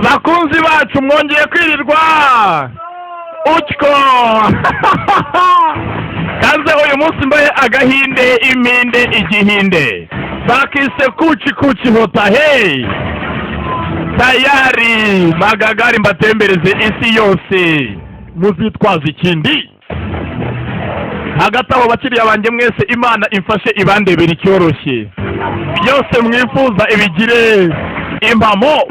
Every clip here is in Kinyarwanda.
Bakunzi bacu, mwongeye kwirirwa utyo. Kaze uyu munsi mbaye agahinde, iminde, igihinde bakise Kuch Kuch Hota Hai. Tayari magagari mbatembereze isi yose, muzitwaza ikindi. Hagati aho, bakiriya banjye mwese, Imana imfashe ibandebera icyoroshye, byose mwifuza ibigire impamo.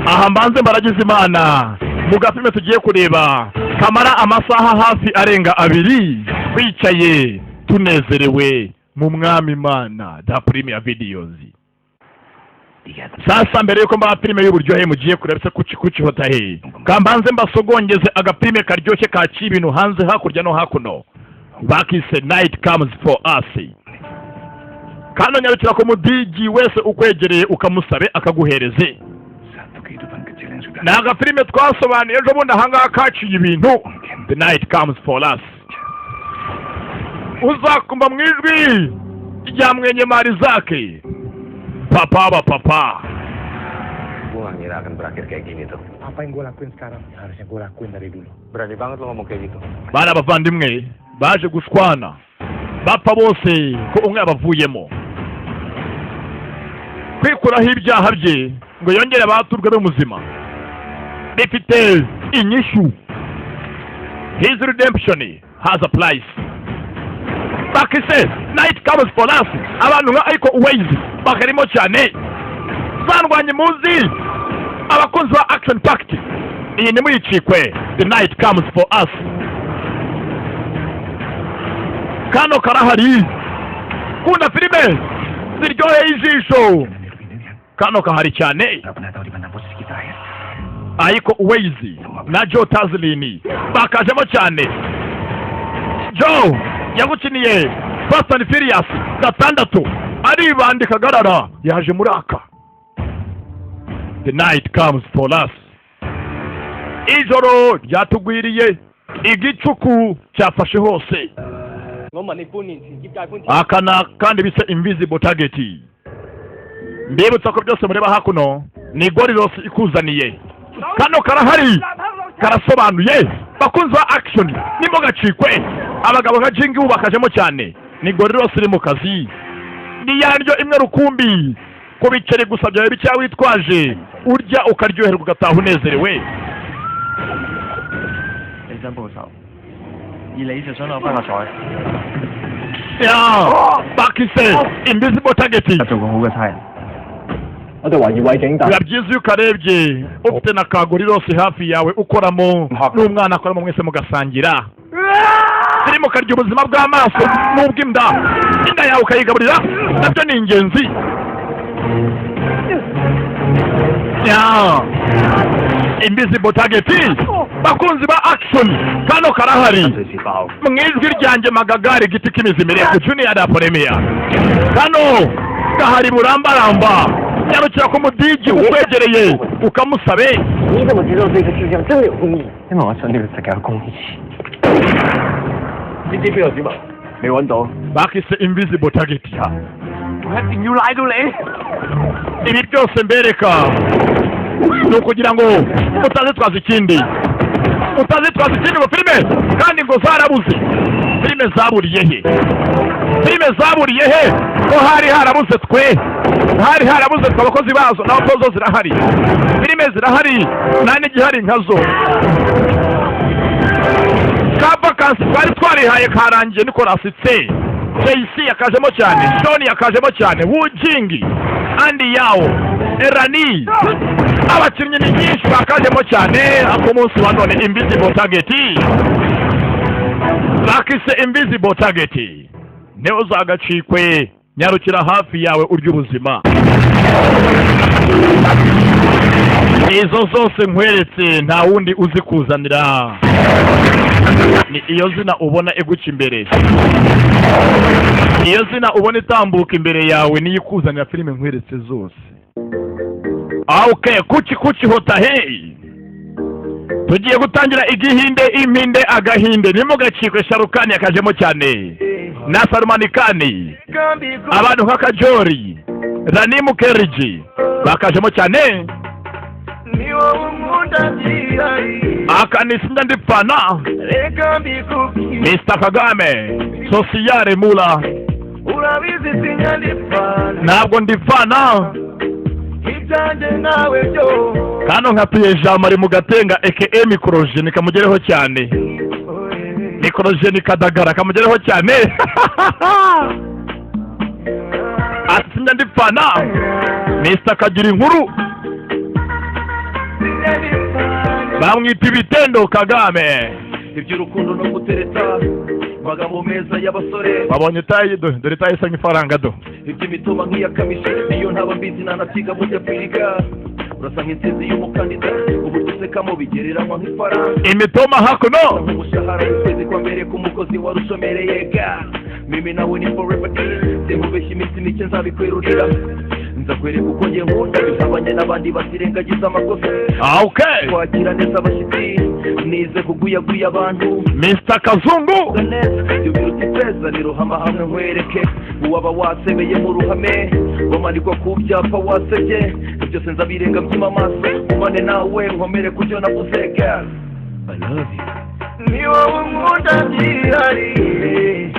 Aha mbanze mbaragize Imana mu gafilime tugiye kureba kamara amasaha hafi arenga 2, twicaye tunezerewe mu Mwami Imana da Premier Videos. Sasa mbere yuko mbaha filime y'uburyohe mugiye kureba se Kuch Kuch Hota Hai, kambanze mbasogongeze agafilime karyoshye kaciye ibintu hanze hakurya no hakuno, bakise Night Comes for Us. Kano nyarukira ku mudigi wese ukwegereye, ukamusabe akaguhereze. Satu kehidupan kecil yang sudah Ni agafilime twasobanuye ejo bundi ahangaha kaciye ibintu, The Night Comes for Us. Uzakumva mu ijwi rya Mwenyemari zake papa wa papa. Gue gak ngira akan berakhir kayak gini tuh. Apa yang gue lakuin sekarang harusnya gue lakuin dari dulu. Berani banget lo ngomong kayak gitu. Bari abavandimwe baje gushwana, bapfa bose ko umwe yabavuyemo kwikuraho ibyaha bye ngo yongere abaturwe abe muzima, bifite inyishu. His redemption has a price. Bakise Night Comes for Us. Abantu nka Iko Uwais bakarimo cyane, zandwanye muzi, abakunzi ba action packed, iyi ntimuyicikwe, The Night Comes for Us. Kano karahari. Kunda filime ziryoheye ijisho, kano kahari cyane. Gak pernah tahu di mana posisi kita akhir. Iko Uwais na Joe Taslim bakajemo cyane. Joe yagukiniye Fast and Furious 6, aribandika agarara yaje muri aka The Night Comes for Us. Ijoro ryatugwiriye, igicuku cyafashe hose. 我問你半年前結界寬 Aka na kandi bise Invisible Target. Mbibutsa ko byose mureba hakuno ni Gorilos ikuzaniye. Kano karahari, karasobanuye. Bakunzi ba action, nimugacikwe. Abagabo nka Jingi bakajemo cyane. Ni Gorilos iri mu kazi, ni yaryo imwe rukumbi. Ku biceri gusa byawe bikeya witwaje, urya ukaryoherwa, ugataha unezerewe. 你想報仇，而你就想攞翻個彩。 Ya, bakise Invisible Target. 做個好嘅差人。我哋懷疑韋景達 Biba byiza iyo ukarebye ufite na ka Gorilos hafi yawe, ukoramo n'umwana akoramo, mwese mugasangira, filime ukarya ubuzima bw'amaso n'ubw'inda, inda yawe ukayigaburira, nabyo ni ingenzi. Ya, Invisible Target, bakunzi ba action, kano karahari. 隨時爆。 Mu ijwi ryanjye Magagari, giti k'imizi mirefu, Junior da Premier, kano gahari burambaramba. Nyarukira ku mudigi ukwegereye, ukamusabe. 你怎么知道这个世上真的有公义？因為我信呢個世界有公義。呢啲邊個小文？未揾到。 Bakise Invisible Target. 我一定要拉到你。 Ibi byose mbereka ni ukugira ngo utazitwaza ikindi, utazitwaza ikindi ngo filime kandi ngo zarabuze. Filime zaburiye he? Filime zaburiye he ko hari harabuze? Twe hari harabuze twe abakozi bazo, naho zo zirahari. Filime zirahari, nta n'igihari nkazo. Ka vakansi twari twarihaye karangiye. Nicolas Tse JC yakajemo cyane, John yakajemo cyane, Wujingi, Andy Yao, Erani, abakinnyi ni nyinshi bakajemo cyane. Ako munsi wa none Invisible Target, bakise Invisible Target, niba uzagacikwe. Nyarukira hafi yawe, urya ubuzima. Izo zose nkweretse nta wundi uzi kuzanira, ni iyo zina ubona iguca imbere, iyo zina ubona itambuka imbere yawe, niyo ikuzanira filime nkweretse zose. Ah, okay, Kuch Kuch Hota Hai. Tugiye gutangira igihinde, impinde, agahinde, ntimugacikwe. Shah Rukh Khan yakajemo cyane na Salman Khan, abantu nka Kajol, Rani Mukerji bakajemo cyane. unkunda byihariye. Akanisinda ndipfana. Reka mbikubwire. Mr Kagame Sosiyare Mula. Urabizi sinyandipfana. Ntabwo ndipfana. Ibyanjye nawe byo. Kano nkatuye Jean Marie mu Gatenga, aka Mikorojeni, kamugereho cyane. Mikorojeni Kadagara kamugereho cyane. Ati sinjya ndipfana. Mr Kagira inkuru bamwita Ibitendo Kagame. Iby'urukundo no gutereta, magambo meza y'abasore. Babonye itayi, do dore itayi isa nk'ifaranga do. Iby'imitoma nk'iyakamishe, niyo ntaba mbizi ntanabyiga. Burya kwiriga urasa nk'intsinzi y'umukandida, uburyo usekamo bigereranywa nk'ifaranga. Imitoma hakuno. Nk'umushahara w'ukwezi kwa mbere k'umukozi wari ushomereye ga mimi nawe ni forever in. Sinkubeshya, iminsi mike nzabikwerurira, nzakwereka uko njye nkunda bihabanye n'abandi batirengagiza amakosa. Ah, okay. Kwakira neza abashyitsi, nize kuguyaguya abantu. Mr Kazungu. Neza ibyo biruta ifeza, niruhama hamwe nkwereke uwaba wasebeye mu ruhame, wamanikwa ku byapa wasebye. Byose nzabirenga mbyima amaso, umane nawe nkomere ku byo navuze. Girl, I love you. Ni wowe unkunda byihariye.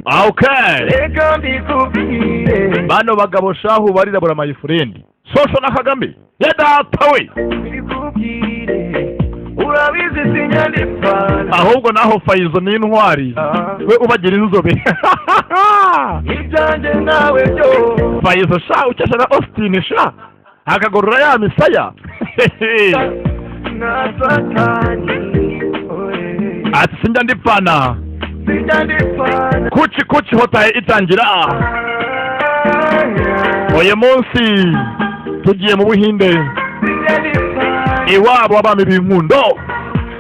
Ah, okay. Reka mbikubwire. Bano bagabo shahu barirabura, my friend, Sosho na Kagame ya data we. Mbikubwire, urabizi sinyandipfana. Ahubwo naho Fayizo ni intwari we ubagira inzobe. Ibyanjye nawe byo. Fayizo sha ukesha na Austin sha akagorora ya misaya. Na Satani, oye. Ati sinjya ndipfana. Sinyandipfana. Kuki Kuki Hotaye itangira uyu munsi, tugiye mu Buhinde iwabo w'abami b'inkundo.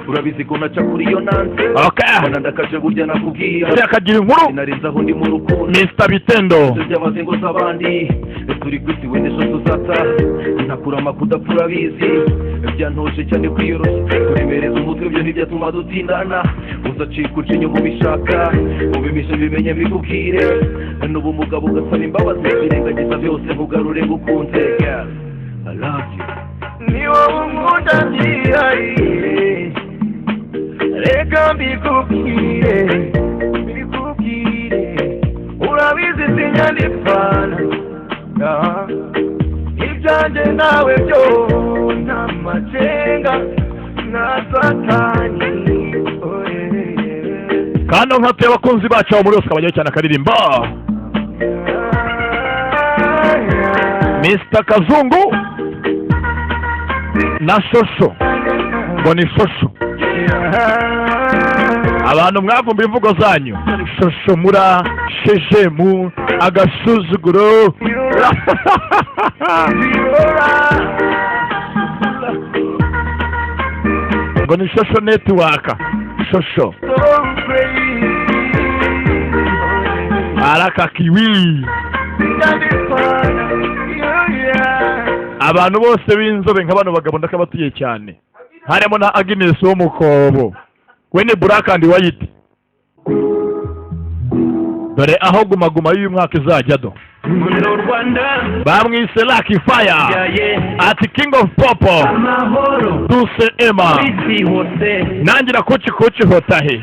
Urabizi ko naca kuri iyo nanze. Okay. Mbona ndakaje burya nakubwira. Uriya akagira inkuru. Sinarenzaho ndi mu rukundo. Mr Bitendo. Ibyo by'amaze ngo z'abandi turi ku isi, wenda ejo tuzata ntakurama kudapfa. Urabizi byantoje cyane kwiyoroshya, kuremereza umutwe byo ntibyatuma dutindana. Uzacika uca inyuma ubishaka, ubimishe bimenye mbikubwire. N'ubu umugabo ugasaba imbabazi, birengagiza byose nkugarure ngukunze. Girl, I love you. Ni wowe unkunda byihariye, reka mbikubwire, mbikubwire. Urabizi sinyandipfana. Ibyanjye nawe byo nta macenga na Satani, oye. Kano nkatuye abakunzi bacu aho muri yose kabageho cyane akaririmba Mr Kazungu na Shosho, ngo ni Shosho. Abantu mwavumba imvugo zanyu, shosho mura shejemu agasuzuguro. Ngo ni Shosho network, Shosho arakakiwi. Abantu bose b'inzobe nka bano bagabo ndakabatuye cyane, harimo na Agnes wo mukobo we ni black and white. Dore aho Guma Guma y'uyu mwaka izajya do. Bamwise Lucky Fire, ati King of Pop Duse Emma nangira Kuki Kuki Hotahe.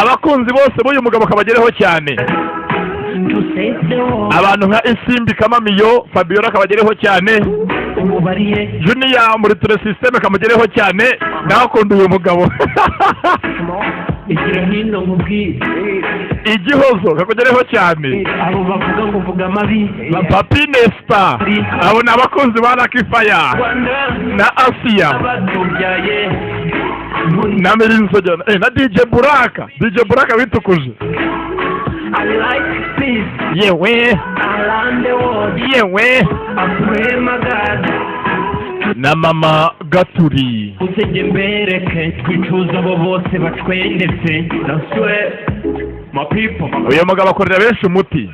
Abakunzi bose b'uyu mugabo kabagereho cyane, abantu nka Isimbi Kamamiyo Fabiola kabagereho cyane, Junior muri ture system kamugereho cyane, nawe akunda uyu mugabo. Igira hino nkubwire. Igihozo kakugereho cyane. Abo bavuga ngo uvuga amabi. Papi Nesta, abo ni abakunzi ba Lucky Fire na Asiya. Batubyaye. Na Mirinzogera na DJ Buraka, DJ Buraka witukuje. I like peace. Yewe. Around the world. Yewe. I pray my God. Na mama Gaturi. Uzejye mbereke twicuza abo bose bacwendetse naswe my people. Uyu mugabo akorera benshi umuti.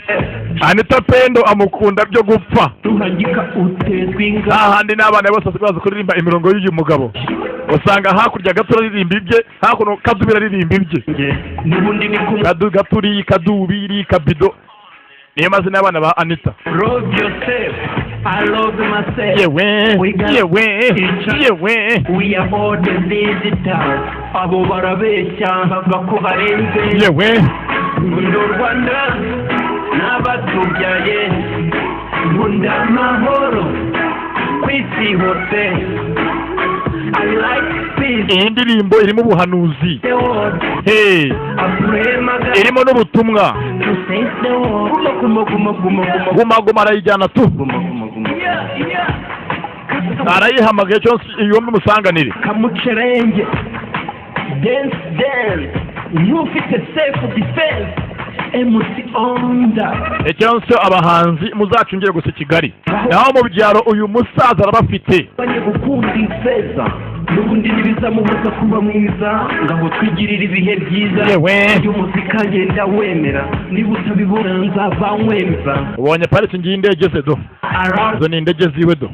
Anita Pendo amukunda byo gupfa. Ruhangika utezwa inga. Hahandi n'abana bose bazi kuririmba imirongo y'uyu mugabo, usanga hakurya gato aririmba ibye, hakuno Kadubiri aririmba ibye. N'ubundi ni kumwe. Kadu Gaturi, Kadubiri, Kabido niyo mazina y'abana ba Anita. Love yourself. I love myself. Yewe yewe yewe. We are all the visitors. Abo barabeshya bavuga ko barenze. Yewe. Nkunda u Rwanda n'abatubyaye, nkunda amahoro ku isi hose. I like peace. Iyi ndirimbo irimo ubuhanuzi. The world. Hey. I pray my God Irimo n'ubutumwa. to save the world. Guma guma guma guma guma. Guma guma, arayijyana tu. Guma guma guma. Yeah. Arayihamagaye cyose yombi musanganire. Kamucerenge, dance dance, ntufite self defense, MC Onda. Icyo abahanzi muzacungire gusa i Kigali, naho mu byaro uyu musaza arabafite. Banye gukunda ifeza n'ubundi ntibizamubuza kuba mwiza, ngaho twigirire ibihe byiza. Yewe. Uyu muzika ngenda wemera, niba utabibona nzava nkwemeza. Ubonye parikingi y'indege ze do, izo ni indege ziwe do.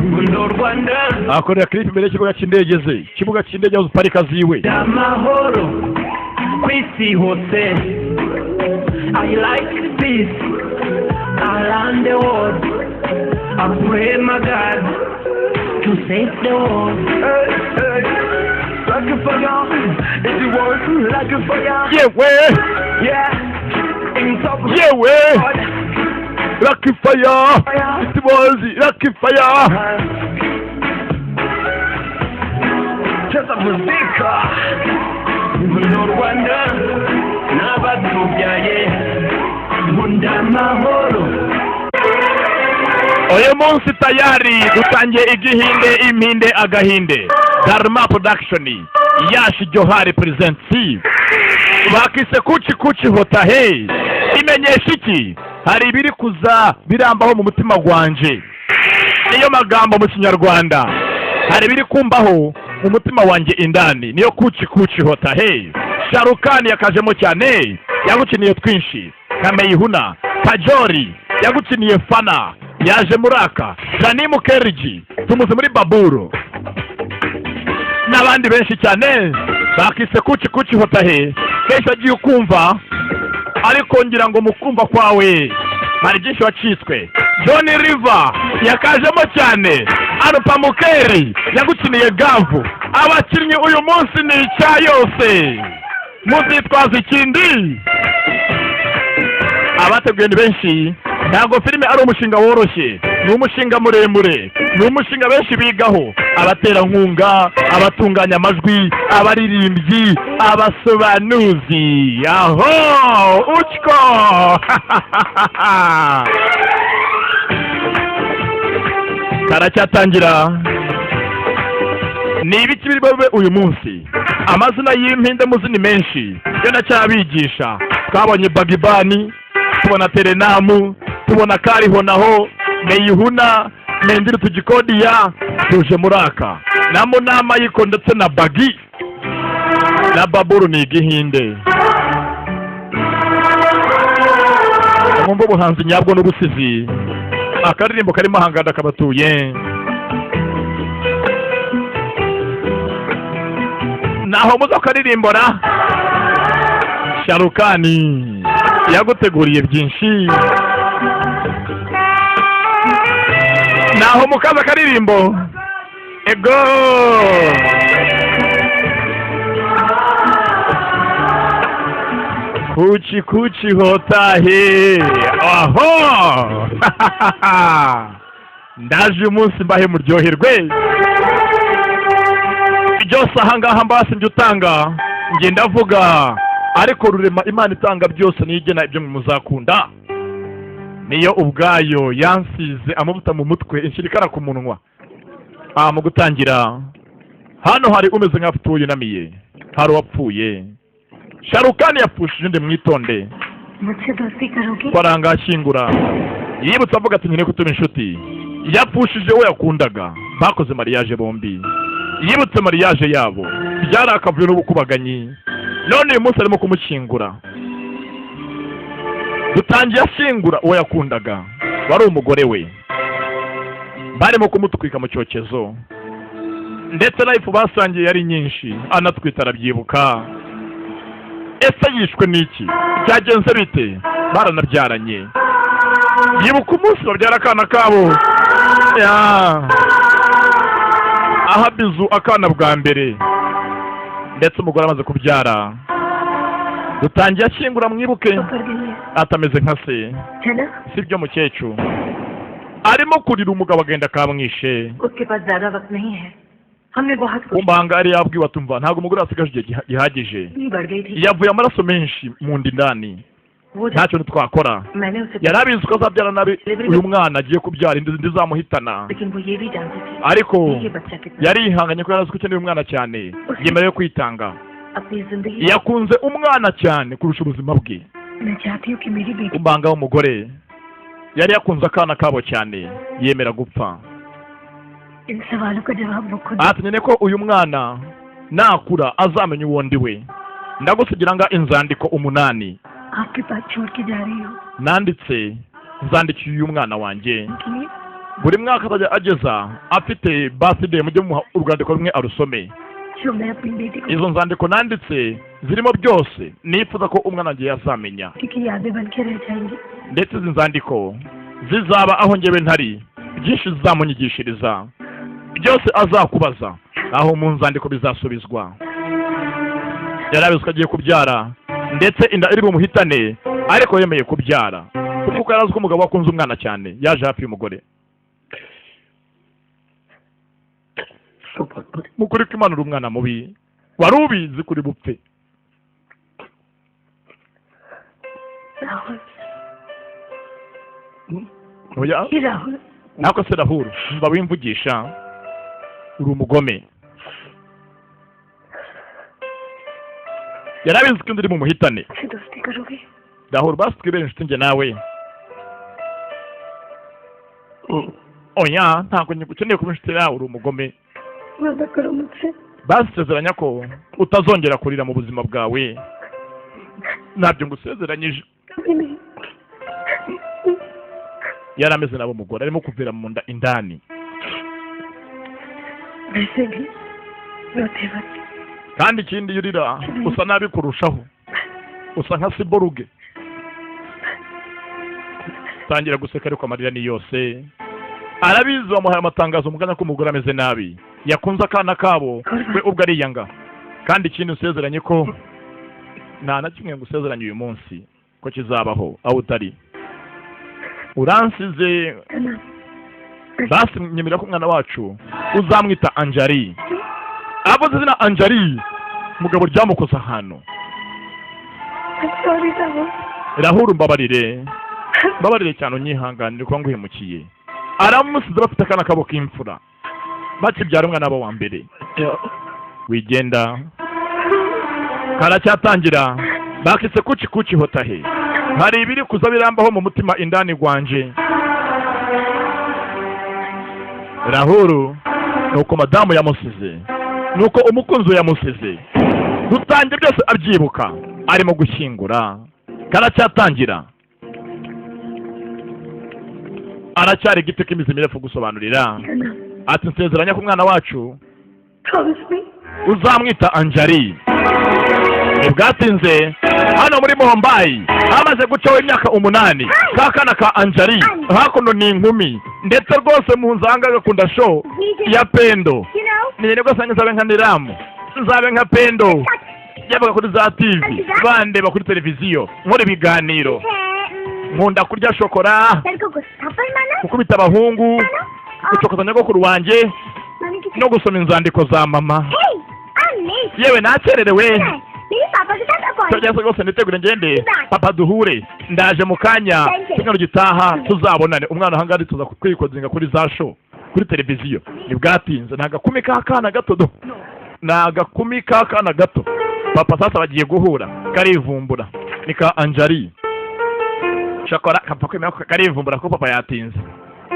Nkunda u Rwanda. Akorera clip imbere y'ikibuga cy'indege ze, ikibuga cy'indege aho ziparika ziwe. Amahoro ku isi hose. I like peace around the world. I pray my God to save the world. Like a fire, it works like a fire. Yewe. Yeah, in top. Yewe, lucky fire, it was lucky fire. Cheza muzika. Nkunda u Rwanda n'abatubyaye, nkunda amahoro. Uyu munsi tayari dutangiye igihinde, impinde, agahinde. Dharma Production, Yash Johari presents, bakise Kuch Kuch Hota Hai. Imenyesha iki? Hari ibiri kuza birambaho mu mutima gwanje, niyo magambo mu Kinyarwanda. Hari ibiri kumbaho mu mutima wanjye indani, niyo Kuch Kuch Hota Hai. Sharukani yakajemo cyane, yagukiniye twinshi nka Main Hoon Na, Kajol yagukiniye Fanaa, yaje muraka Rani Mukerji tumuzi muri Baburo n'abandi benshi cyane. Bakise Kuch Kuch Hota Hai. Kenshi agiye ukumva, ariko ngira ngo mu kumva kwawe hari byinshi wacitswe. Johnny Lever yakajemo cyane, Anupam Kher yagukiniye Gavu. Abakinnyi uyu munsi ni icya yose, muzitwaza ikindi. Abateguye ni benshi. Ntabwo filime ari umushinga woroshye, ni umushinga muremure, ni umushinga benshi bigaho: abaterankunga, abatunganya amajwi, abaririmbyi, abasobanuzi. Aho utyo karacyatangira. Ni ibiki biri bube uyu munsi? Amazina y'impinde muzi ni menshi, yo ndacyabigisha. Twabonye Baghban, tubona Tere Naam, tubona Kal Ho Naa Ho, Main Hoon Na, Main Dil Tujhko Diya. Tuje muraka na Munna Michael ndetse na Baaghi na Baburu, ni igihinde. Mwumva ubuhanzi nyabwo n'ubusizi. Akaririmbo karimo ahangada kabatuye naho muzo karirimbora. Sharukani yaguteguriye byinshi, naho mukaza karirimbo ego. Kuch Kuch Hota Hai. Aho ndaje uyu munsi mbahe muryoherwe byose. Ahangaha mbasi njye utanga, njye ndavuga, ariko Rurema Imana itanga byose niyo igena ibyo muzakunda, niyo ubwayo yansize amavuta mu mutwe, inshyira ikara ku munwa. Mu gutangira hano hari umeze nk'afite yunamiye, hari uwapfuye. Sharukani yapfushije undi, mwitonde. मुझसे दोस्ती करोगे? Faranga ashyingura yibutse avuga ati: "Nkeneye ko tuba inshuti." Yapfushije uwo yakundaga, bakoze mariage bombi. Yibutse mariage yabo, byari akavuyo n'ubukubaganyi. None uyu munsi arimo kumushyingura. Dutangiye ashyingura uwo yakundaga, wari umugore we. Barimo kumutwika mu cyokezo, ndetse life basangiye yari nyinshi, anatwita arabyibuka. Ese yishwe n'iki? Byagenze bite? Baranabyaranye. Yibuka umunsi babyara akana kabo ya aha bizu akana bwa mbere, ndetse umugore amaze kubyara dutangiye ashyingura. Mwibuke ऊपर गई है। Atameze nka se. है ना? Sibyo mukecuru? Arimo kurira, umugabo agenda akamwishe. उसके पास ज्यादा वक्त नहीं है। हमने बहुत कुछ Umbanga yari yabwiwe, atumva ntabwo umugore asigaje igihe gihagije. इतनी बढ़ गई थी। Yavuye amaraso menshi mu nda indani. वो Nta kintu twakora. मैंने उसे Yari abizi ko azabyara nabi, uyu mwana agiye kubyara inda izamuhitana. लेकिन वो ये भी जानती थी Ariko कि ये बच्चा कितना yarihanganye ko yari azi ko ukeneye umwana cyane, yemerewe kwitanga. अपनी जिंदगी Yakunze umwana cyane kurusha ubuzima bwe. मैं चाहती हूँ कि मेरी बेटी Umbanga w'umugore yari yakunze akana kabo cyane, yemera gupfa. इन सवालों का जवाब वो खुद Ati nyine ko uyu mwana nakura azamenya uwo ndi we. Ndagusigira nga inzandiko umunani आपके पास छोड़ के जा रही हूँ nanditse, nzandikiye uyu mwana wanjye. कि Buri mwaka azajya ageza afite birthday, mujye muha urwandiko rumwe arusome. जो मैं अपनी बेटी को Izo nzandiko nanditse zirimo byose nifuza ko umwana wanjye yazamenya. की यादें बन के रह जाएंगी। Ndetse izi nzandiko zizaba aho njyewe ntari, byinshi zizamunyigishiriza, byose azakubaza aho mu nzandiko bizasubizwa. Yari abizi ko agiye kubyara, ndetse inda iri bumuhitane, ariko yemeye kubyara kuko yari azi ko umugabo akunze umwana cyane. Yaje hafi y'umugore. Mukuri ko Imana uri umwana mubi, wari ubizi kuri bupfe. Rahul. Oya. ये Rahul. Nako se Rahul, mba wimvugisha, uri umugome. Yari abizi ko inda iri bumuhitane. से दोस्ती करोगे? Rahul, basi twibere inshuti njye nawe. Oya, ntabwo ukeneye kuba inshuti yawe, uri umugome. वादा करो मुझसे। Basezeranya ko utazongera kurira mu buzima bwawe. Ntabyo ngusezeranyije. कभी नहीं। Yari ameze nabo, umugore arimo kuvira mu nda indani. वैसे भी रोते वक्त Kandi ikindi, iyo urira usa nabi kurushaho, usa nka siboruge. Tangira guseka, ariko amarira ni yose. Arabizi, bamuhaye amatangazo mugana ko umugore ameze nabi, yakunze akana kabo, we ubwo ariyanga. Kandi ikindi usezeranye ko nta na kimwe ngusezeranye uyu munsi ko kizabaho aho utari, uransize. Basi nyemera ko umwana wacu uzamwita Anjari. Avuze izina Anjari, umugabo ryamukoze ahantu. Sorry Rahul. Rahuru, mbabarire, mbabarire cyane, unyihanganire kuba nguhemukiye. Aramusize bafite akana kabo k'imfura, bakibyara umwana wabo wa mbere. Wigenda karacyatangira bakise kuki kuki hotahe. Hari ibiri kuza birambaho mu mutima indani gwanje Rahuru, nuko madamu yamusize, nuko umukunzi we yamusize. Dutangiye byose abyibuka arimo gushyingura. Karacyatangira, aracyari igiti k'imizi mirefu gusobanurira. Ati nsezeranya ko umwana wacu Promise me. uzamwita Anjari. Ntibwatinze, hano muri Mombayi hamaze gucaho imyaka 8, ka kana ka Anjari hakuno ni inkumi, ndetse rwose mu nzanga agakunda show ya Pendo. Ni rwose nzabe nka Niramu, nzabe nka Pendo, yabaga kuri za TV, bandeba kuri televiziyo, nkora ibiganiro, nkunda kurya shokora, gukubita abahungu, gucokoza nyogokuru wanjye no gusoma inzandiko za mama. Yewe, nakererewe cyangwa se rwose nitegure ngende, papa duhure, ndaje mu kanya, cyumweru gitaha tuzabonane. Umwana ahangaha tuza kwikozinga kuri za show kuri televiziyo. Ntibwatinze, ni agakumi k'akana gato do, ni agakumi k'akana gato. Papa sasa bagiye guhura, karivumbura, ni ka Anjari shakora, kapfa kwemera ko karivumbura ko papa yatinze,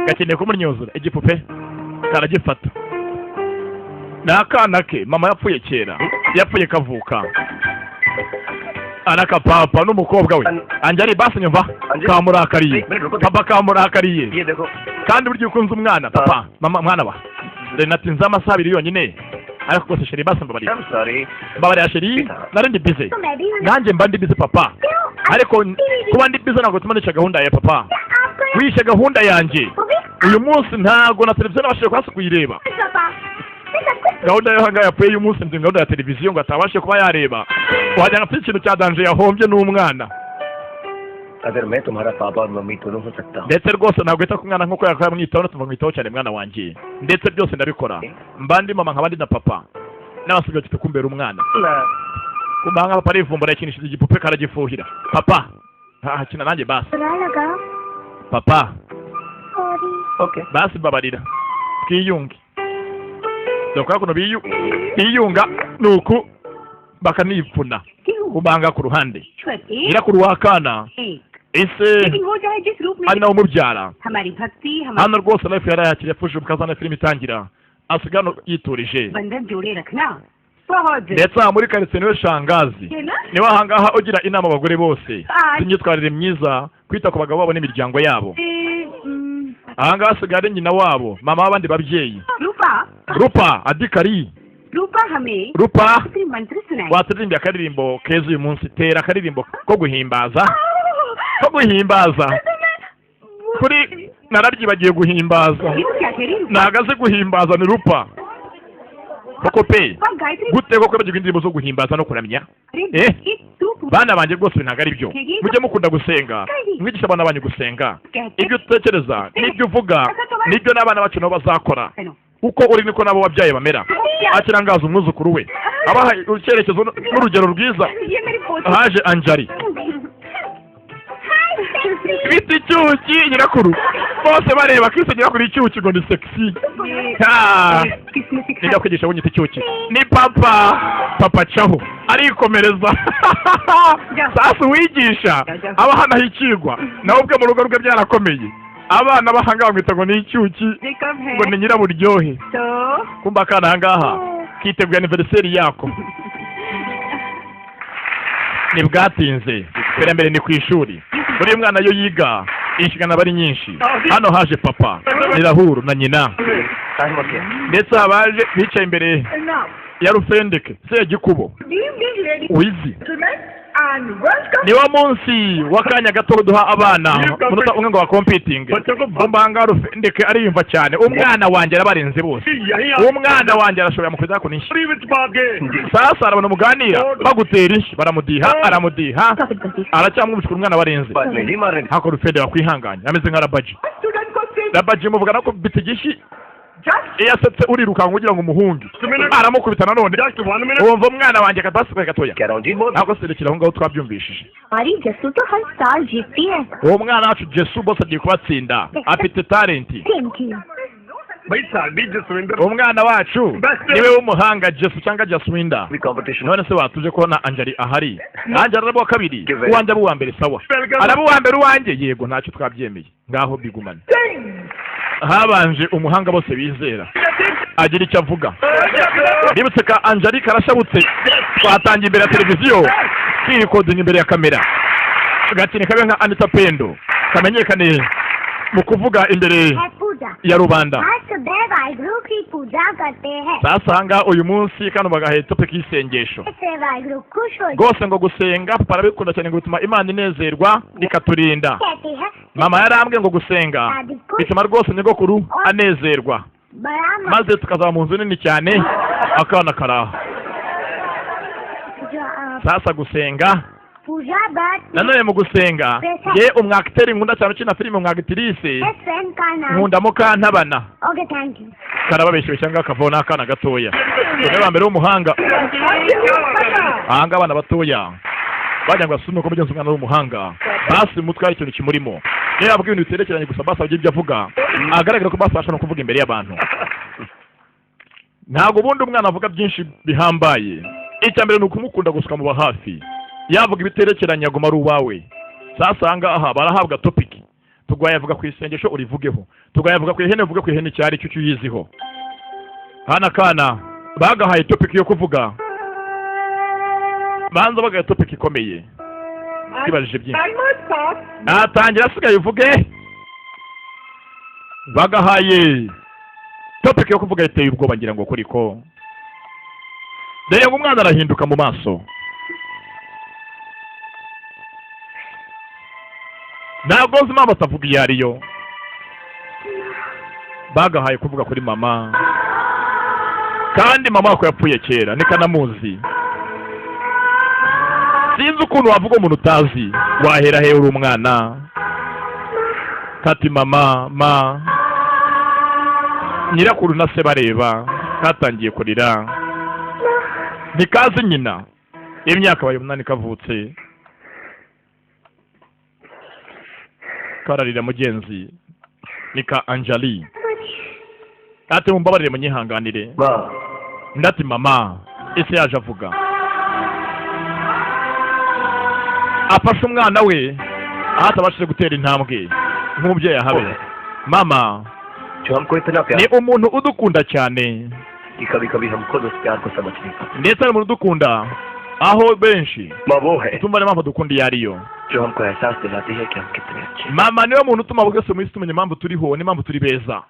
gakeneye kumunyuzura igipupe karagifata. Ni akana ke, mama yapfuye kera, yapfuye kavuka. Araka papa n'umukobwa we Anjari basi nyumva kamurakariye, papa kamurakariye. ये देखो। Kandi burya ukunze umwana, papa mama mwana wa renatinze amasaha 2 yonyine, ariko rwose chérie basi mbabarira. I'm sorry. Mbabarira chérie, nari ndi busy. Nanjye mba ndi busy papa, ariko kuba ndi busy ntabwo bituma nica gahunda ya papa. Wishe gahunda yanjye. Uyu munsi ntago na televiziyo nabashije kubasha kuyireba. Gahunda yo hangaha yapfuye y'umunsi nzi gahunda ya televiziyo ngo atabashe kuba yareba, wagira ngo afite ikintu cya danger yahombye n'umwana. अगर मैं तुम्हारा पापा और मम्मी दोनों हो सकता हूँ। Ndetse rwose ntabwo wita ku mwana nk'uko yakabaye amwitaho, natwe mwitaho cyane mwana wanjye. Ndetse byose ndabikora, mba ndi mama nkaba ndi na papa, n'abasigaye bafite kumbera umwana. Kumba nka papa arivumbura, yakinishije igipupe karagifuhira. Papa hakina nanjye basi. बुरा लगा। Papa. Sorry. Okay. Basi mbabarira twiyunge. Dore kwa kuno biyunga nuku bakanipfuna kubanga ku ruhande. Nyirakuru wa kana ese लेकिन वो चाहे जिस रूप में ari nawe umubyara. हमारी भक्ति हमारे Hano rwose life yarayakiriye, yapfushije umukazana, filime itangira asiga hano yiturije. बंधन जोड़े रखना बहुत जरूरी Ndetse aha muri karitsiye niwe shangazi, है ना? Niwe ahangaha ugira inama abagore bose z'imyitwarire myiza, kwita ku bagabo babo n'imiryango yabo. Ahangaha asigaye ari nyina wabo, mama w'abandi babyeyi. रूपा। Rupa Adikari. रूपा हमें Rupa. अपनी मंत्र सुनाए। Waturirimbiye akaririmbo keza uyu munsi? Tera akaririmbo ko guhimbaza, ko guhimbaza kuri nararyibagiye guhimbaza. ये क्या कह रही रूपा? Ntago azi guhimbaza ni Rupa koko pe. रूपा, Gayatri. Gute koko kwibagirwa indirimbo zo guhimbaza no kuramya? अरे Eh? ये तू Bana banjye, rwose ibi ntabwo ari byo. Mujye mukunda gusenga, mwigisha abana banyu gusenga. Ibyo utekereza n'ibyo uvuga n'ibyo n'abana bacu nabo bazakora. Uko uri niko nabo wabyaye bamera. Akirangaza umwuzukuru we, abaha icyerekezo n'urugero rwiza. ये मेरी पोती। Haje Anjari, bita icyuki nyirakuru, bose bareba Kristo nyirakuru icyuki ngo ni sexy. Ha! किसने सिखाया? Nijya kwigisha bunyita icyuki ni papa, papa caho arikomereza. Sasa uwigisha aba hano ikigwa nawe ubwe mu rugo rwe byarakomeye. Abana b'ahangaha bamwita ngo ni icyuki, ये कब है? Ngo ni nyiraburyohe. तो Kumba akana ahangaha kiteguye anniversaire yako ntibwatinze. Iterambere ni ku ishuri, buri mwana iyo yiga inshingano aba ari nyinshi. Hano haje papa Nirahuru na nyina, ndetse abaje bicaye imbere ya Rufendeke Segikubo wizi. Niwo munsi w'akanya gato duha abana umunota umwe ngo bakompitinge. Umbanga Rufendeke ariyumva cyane, umwana wanjye arabarenze bose, umwana wanjye arashobora mukwiza kunisha. Sasa arabona muganira bagutera inshi, baramudiha, aramudiha, aracyamwumvishwa umwana warenze hako. Rufende wakwihanganye, ameze nka Rabaji. Rabaji muvugana ko bita igishi, iyo asetse urirukanka ugira ngo umuhunge, aramukubita nanone. Wumva umwana wanjye akadasigaye gatoya, ntabwo serekera aho ngaho twabyumvishije. हमारी जसू तो हर साल जीतती है। Uwo mwana wacu Jesu bose agiye kubatsinda, afite talenti. Thank you. Umwana wacu niwe w'umuhanga, Jesu cyangwa Jaswinda. None se watuje kubona Anjali ahari? Anjali araba uwa kabiri, uwanjye aba uwa mbere. Sawa, araba uwa mbere uwanjye. Yego, ntacyo twabyemeye, ngaho bigumane. Habanje umuhanga bose bizera agira icyo avuga. Bibutse ka Anjali karashabutse, twatangiye imbere ya televiziyo kirikodinga imbere ya kamera, gakine kabe nka Anita Pendo, kamenyekane mu kuvuga imbere है पूजा। Ya rubanda. आज सुबह वाहिगुरु की पूजा करते हैं। Sasa ahangaha uyu munsi kano bagahaye topic y'isengesho. इससे वाहिगुरु खुश हो Rwose ngo gusenga papa arabikunda cyane, ngo bituma Imana inezerwa ikaturinda. कहते हैं। Mama yarambwiye ngo gusenga दादी खुश bituma rwose nyogokuru anezerwa, बड़ा maze tukazaba mu nzu nini cyane. Akana karaha. जो आप Sasa gusenga पूजा बात nanone mu gusenga, ye umwakiteri nkunda cyane ukina filime, umwagitirise friend का नाम। Nkunda Mukantabana. Okay, thank you. Karababeshyuye cyangwa akavaho n'akana gatoya dore ba mbere w'umuhanga. Ahanga abana batoya bagira ngo basume ko mugenzi umwana w'umuhanga, basi mu mutwe hari ikintu kimurimo. Niyo yavuga ibintu biterekeranye gusa, basi agira ibyo avuga agaragara ko basi abasha no kuvuga imbere y'abantu. Ntabwo ubundi umwana avuga byinshi bihambaye. Icya mbere ni ukumukunda gusa, ukamuba hafi. Yavuga ibiterekeranye aguma ari uwawe. Sasa aha ngaha barahabwa topic. Tugwaye avuga ku isengesho, urivugeho. Tugwaye avuga ku ihene, uvuge ku ihene icyo ari cyo uyiziho. Hano akana bagahaye topic yo kuvuga, banza bagahaye topic ikomeye, twibajije byinshi, natangira asigaye uvuge. Bagahaye topic yo kuvuga iteye ubwoba, ngira ngo kuri ko reba umwana arahinduka mu maso. Ntabwo nzi impamvu atavuga iyo ariyo. Bagahaye kuvuga kuri mama, kandi mama wako yapfuye kera, nikanamuzi. Sinzi ukuntu wavuga umuntu utazi, wahera he uri umwana? Kati mama ma nyirakuru na se bareba, katangiye kurira, ntikazi nyina. Imyaka abaye 8 kavutse, kararira. Mugenzi ni ka Anjali. Ati mumbabarire, munyihanganire. Ma. Ndati mama ese yaje avuga, afashe umwana we aho atabashije gutera intambwe nk'umubyeyi ahabe. Mama जो हमको इतना प्यार ni umuntu udukunda cyane, कि कभी कभी हम खुद उस प्यार को समझ नहीं पाते। Ndetse ari umuntu udukunda aho benshi माँ वो है tumva niyo mpamvu dukunda iyo ariyo. जो हमको एहसास दिलाती है कि हम कितने अच्छे हैं। Mama niwe muntu utuma buri wese mu isi tumenya impamvu turiho n'impamvu turi beza,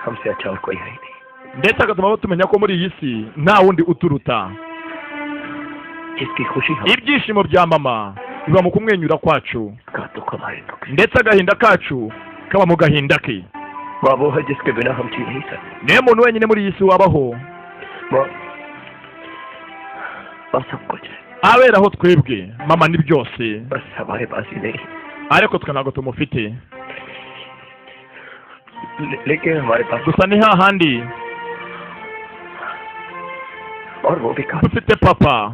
हमसे अच्छा और कोई है ही नहीं। Ndetse agatuma tumenya ko muri iyi si nta wundi uturuta. जिसकी खुशी हम Ibyishimo bya mama biba mu kumwenyura kwacu, का दुख हमारे दुख से। Ndetse agahinda kacu kaba mu gahinda ke. माँ वो है जिसके बिना हम जी नहीं सकते। Niwe muntu wenyine muri iyi si wabaho, माँ माँ सब कुछ है। Aberaho twebwe. Mama ni byose, बस हमारे पास ही नहीं, ariko twe ntabwo tumufite. लेकिन हमारे पास Gusa ni hahandi और वो भी काफी। dufite papa,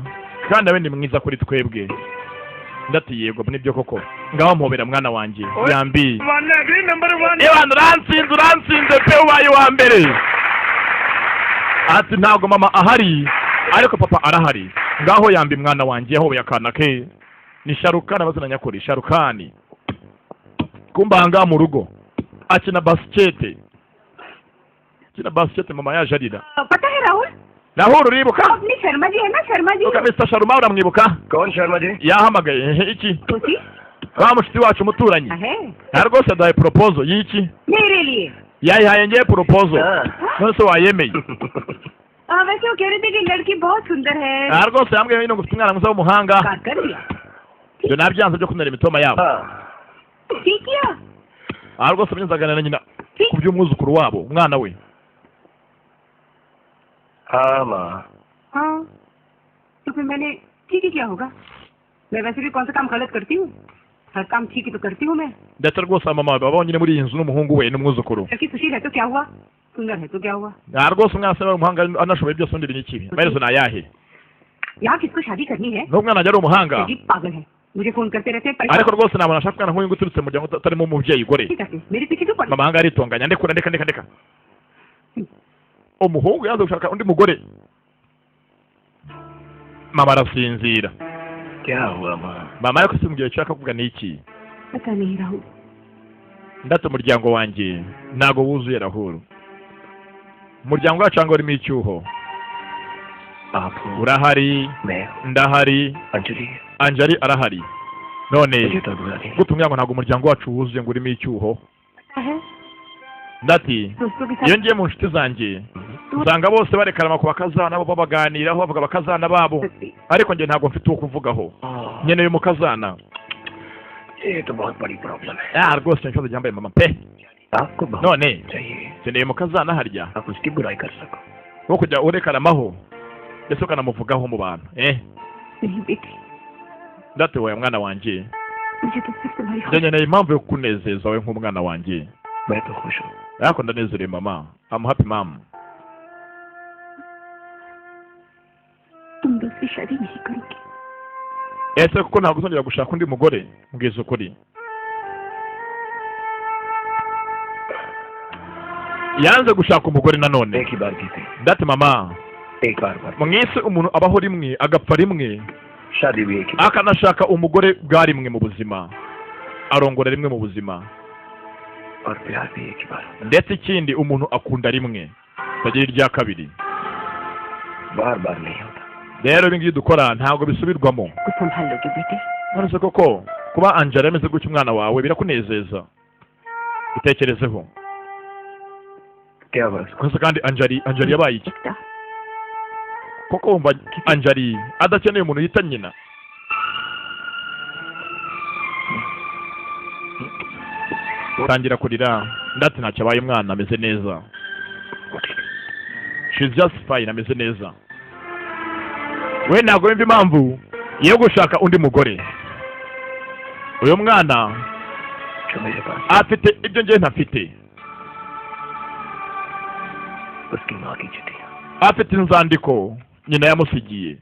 kandi nawe ni mwiza kuri twebwe. Ndati yego, nibyo koko. Ngaho mpobera mwana wanjye, yambi. Ebana, uransinze, uransinze pe, ubaye uwa mbere. Ati ntabwo mama ahari, ariko papa arahari. Ngaho yambi mwana wanjye. Yahobeye akana ke, ni Sharukani amazina nyakuri, Sharukani. Kumba ahangaha mu rugo akina basikete, akina basikete. Mama yaje arira. पता है Rahul, Rahul, uribuka? अपनी शर्मा जी है ना, Sharma ji. Uka Mr Sharma, uramwibuka? कौन शर्मा ji? Yahamagaye ehe, iki सोची wa mushuti wacu umuturanyi है nta rwose yaduhaye proposal y'iki? मेरे लिए। Yayihaye ngewe proposal. हाँ। None se wayemeye? हाँ, वैसे वो कह रहे थे कि लड़की बहुत सुंदर है। Nta rwose yambwiye nyine ngo ufite umwana mwiza w'umuhanga. बात कर दिया। Ibyo nabyanze byo kunera imitoma yabo. हाँ। ठीक किया। Aha rwose munyezaganira na nyina ku by'umwuzukuru wabo, umwana we. हाँ माँ। हाँ, तो फिर मैंने ठीक ही किया होगा। मैं वैसे भी कौन सा काम गलत करती हूँ? हर काम ठीक ही तो करती हूँ मैं। Ndetse rwose mama baba bonyine muri iyi nzu n'umuhungu we n'umwuzukuru. लड़की सुशील है तो क्या हुआ, सुंदर है तो क्या हुआ? Nta rwose umwana se umuhanga anashoboye byose, undi ni ikibi? Amaherezo ni ayahe? यहाँ किसको शादी करनी है? N'umwana ajya ari umuhanga, जी पागल है, मुझे फोन करते रहते हैं, ariko परेशान rwose ntabwo nashaka umwana nk'uyu nguyu uturutse mu muryango utarimo umubyeyi gore. नहीं करते, मेरे पीछे क्यों पड़े? Mama ahangaha aritonganya, ndekura, ndeka, ndeka, ndeka. Umuhungu yaza gushaka undi mugore, mama arasinzira. क्या हुआ माँ? Mama ariko simbwira icyo ashaka kuvuga ni iki? पता नहीं Rahul. Ndate umuryango wanjye ntago wuzuye Rahuru, umuryango wacu cyangwa urimo icyuho. आप हो, Urahari, मैं हूँ, ndahari, Anjali. Anjali arahari. None मुझे तो अधूरा नहीं। gute umuryango ntabwo umuryango wacu wuzuye ngo urimo icyuho? पता है, Ndati दोस्तों के iyo साथ ngiye mu nshuti zanjye usanga bose barekarama ku bakazana bo, babaganiraho, bavuga bakazana babo, सकती। ariko njye ntabwo mfite uwo kuvugaho, nkeneye umukazana. ये तो बहुत बड़ी प्रॉब्लम है। Ah, rwose ni ikibazo gihambaye mama pe. आपको बहुत None चाहिए, nkeneye umukazana harya आप उसकी बुराई कर सको। wo kujya urekaramaho ndetse ukanamuvugaho mu bantu eh. नहीं बेटी, Ndate wowe mwana wanjye, मुझे तो सिर्फ तुम्हारी njye nkeneye impamvu yo kukunezeza wowe nk'umwana wanjye. मैं तो खुश हूँ। Ariko ndanezerewe mama, I'm happy mom. तुम दूसरी शादी नहीं करोगे? Ese kuko ntabwo uzongera gushaka undi mugore? Mbwiza ukuri. Yanze gushaka umugore nanone. एक ही बार जीते, Ndate mama, एक बार बार mu isi umuntu abaho rimwe, agapfa rimwe, शादी भी एक ही बार। akanashaka umugore bwa rimwe mu buzima, arongora rimwe mu buzima, और प्यार भी एक ही बार होता ndetse ikindi umuntu akunda rimwe, atagira irya kabiri. है, बार बार नहीं होता। Rero ibi ngibi dukora ntabwo bisubirwamo. कुछ संभाल लोगे बेटे? None se koko kuba Angela yameze gutya umwana wawe birakunezeza? Bitekerezeho. क्या हुआ उसको? Gusa kandi Anjali, Anjali yabaye iki? Ekta. Koko wumva Anjali adakeneye umuntu yita nyina? Tangira kurira. Ndati ntacyo abaye, umwana ameze neza. She's just fine, ameze neza. We ntabwo yumva impamvu yo gushaka undi mugore. Uyu mwana जो मेरे पास afite ibyo njye ntafite. उसकी माँ की चिट्ठियां Afite inzandiko nyina yamusigiye.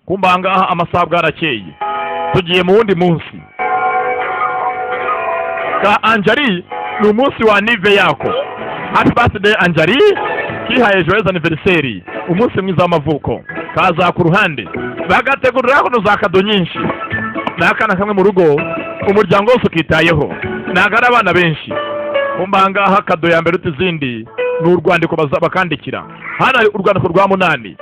Kumba aha ngaha amasaha bwarakeye, tugiye mu wundi munsi. Ka Anjali ni umunsi wa anniv yako. Happy birthday Anjali, kihaye joyeux anniversaire, umunsi mwiza w'amavuko. Kaza ku ruhande bagategurira kuno za cadeau nyinshi. Ni akana kamwe mu rugo, umuryango wose ukitayeho, ntabwo ari abana benshi. Kumba aha ngaha cadeau ya mbere uta izindi ni urwandiko bakandikira. Hano hari urwandiko rwa munani.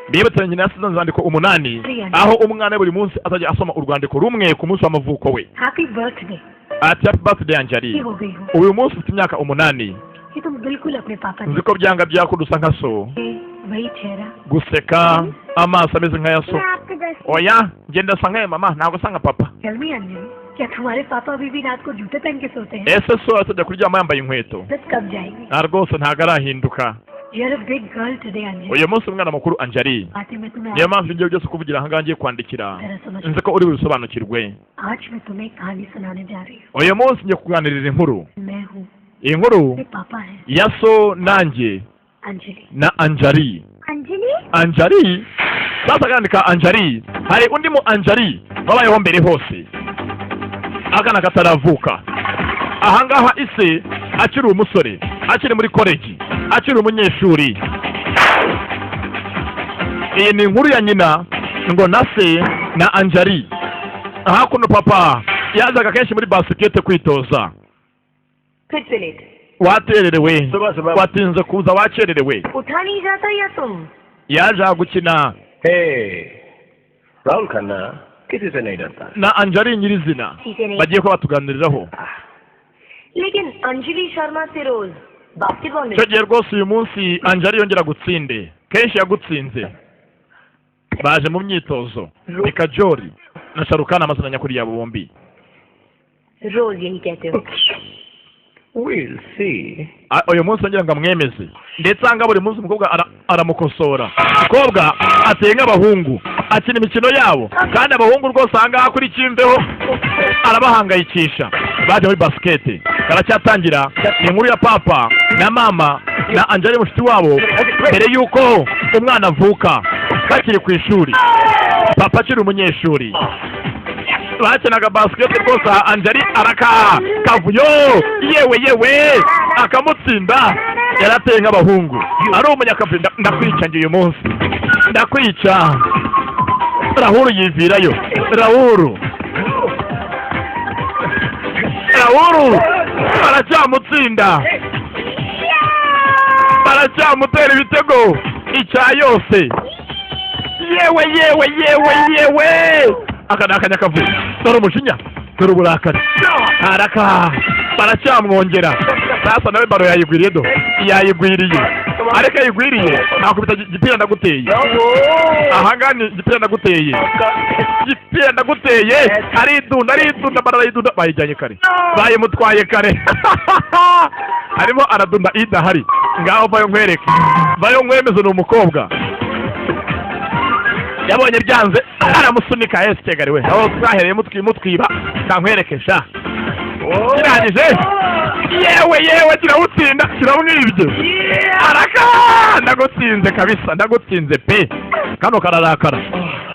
Mbibutse, nyina yasize inzandiko umunani, aho umwana we buri munsi azajya asoma urwandiko rumwe ku munsi w'amavuko we. Happy birthday. Ati happy birthday Anjali. ये हो गई हो। Uyu munsi ufite imyaka 8. ये तुम बिल्कुल अपने पापा Nzi ko byanga byakunda usa nka so. जैसे, वही चेहरा। Guseka, amaso ameze nk'aya so. मैं आपके जैसे Oya, ngenda asa nk'aya mama, ntabwo asa nka papa. Tell me Anjali, क्या तुम्हारे पापा अभी भी रात को जूते पहन के सोते हैं? Ese so atajya kuryama yambaye inkweto? बस कब जाएगी? Nta rwose, ntabwo arahinduka. You are a big girl today Anjali. Uyu munsi umwana mukuru Anjali. बातें मैं तुम्हें Niyo mpamvu ibyo byose kuvugira ahangaha ngiye kwandikira, तरह समझ nzi ko uri bubisobanukirwe. आज मैं तुम्हें एक कहानी सुनाने जा रही हूँ। Uyu munsi ngiye kuganirira inkuru. मैं हूँ, Iyi nkuru मेरे पापा हैं। Ya so nanjye Anjali. Na Anjali. Anjali. Anjali sasa kandi ka Anjali, hari undi mu Anjali wabayeho mbere hose akana kataravuka. Ahangaha ise akiri umusore, akiri muri koleji, akiri umunyeshuri. Iyi ni inkuru ya nyina ngo na se na Anjali. Hakuno papa yazaga kenshi muri basikete kwitoza. फिर से late. Watererewe. सुबह सुबह Watinze kuza, wakererewe. उठा नहीं जाता या तुम Yaje gukina. हे, Rahul Khanna किसी से नहीं डरता। Na Anjali nyirizina किसी नहीं। Bagiye kuba batuganiriraho. लेकिन अंजलि शर्मा से रोज basketball में Icyo gihe rwose uyu munsi Anjali yongera gutsinde, kenshi yagutsinze. Baje mu myitozo, ni Kajori na Sharukana, amazina nyakuri yabo bombi. रोज यही कहते हो। We'll see. Uyu munsi yongera ngo amwemeze, ndetse aha ngaha buri munsi umukobwa aramukosora. Umukobwa ateye nk'abahungu, akina imikino yabo, kandi abahungu rwose aha ngaha kuri kimbeho arabahangayikisha. Baje muri basikete, karacyatangira. Ni inkuru ya papa na mama na Anjali mushuti wabo, mbere y'uko umwana avuka, bakiri ku ishuri, papa akiri umunyeshuri, bakinaga basikete rwose. Aha Anjali araka kavuyo, yewe yewe, akamutsinda. Yarateye nk'abahungu, ari umunyakavuyo. Ndakwica njye uyu munsi, ndakwica. Rahuru yivirayo. Rahuru, Rahuru aracyamutsinda, baracyamutera ibitego icya yose. Yewe yewe yewe yewe, aka ni akanyakavuyo. Dore umujinya, dore uburakari. Araka baracyamwongera. Sasa nawe baro yayigwiriye, do yayigwiriye, ariko ayigwiriye nakubita gipira. Ndaguteye ahangaha, ni gipira, ndaguteye gipira, ndaguteye. Aridunda, aridunda, barayidunda, bayijyanye kare, bayimutwaye kare. Arimo aradunda idahari. Ngaho vayo nkwereke, vayo nkwemeze. Ni umukobwa yabonye byanze, aramusunika. Ese kegari we, aho twahereye mutwiba, kankwereke sha. Kirangije, yewe yewe, kirawutsinda, kiramwibye. Araka, ndagutsinze kabisa, ndagutsinze pe. Kano kararakara,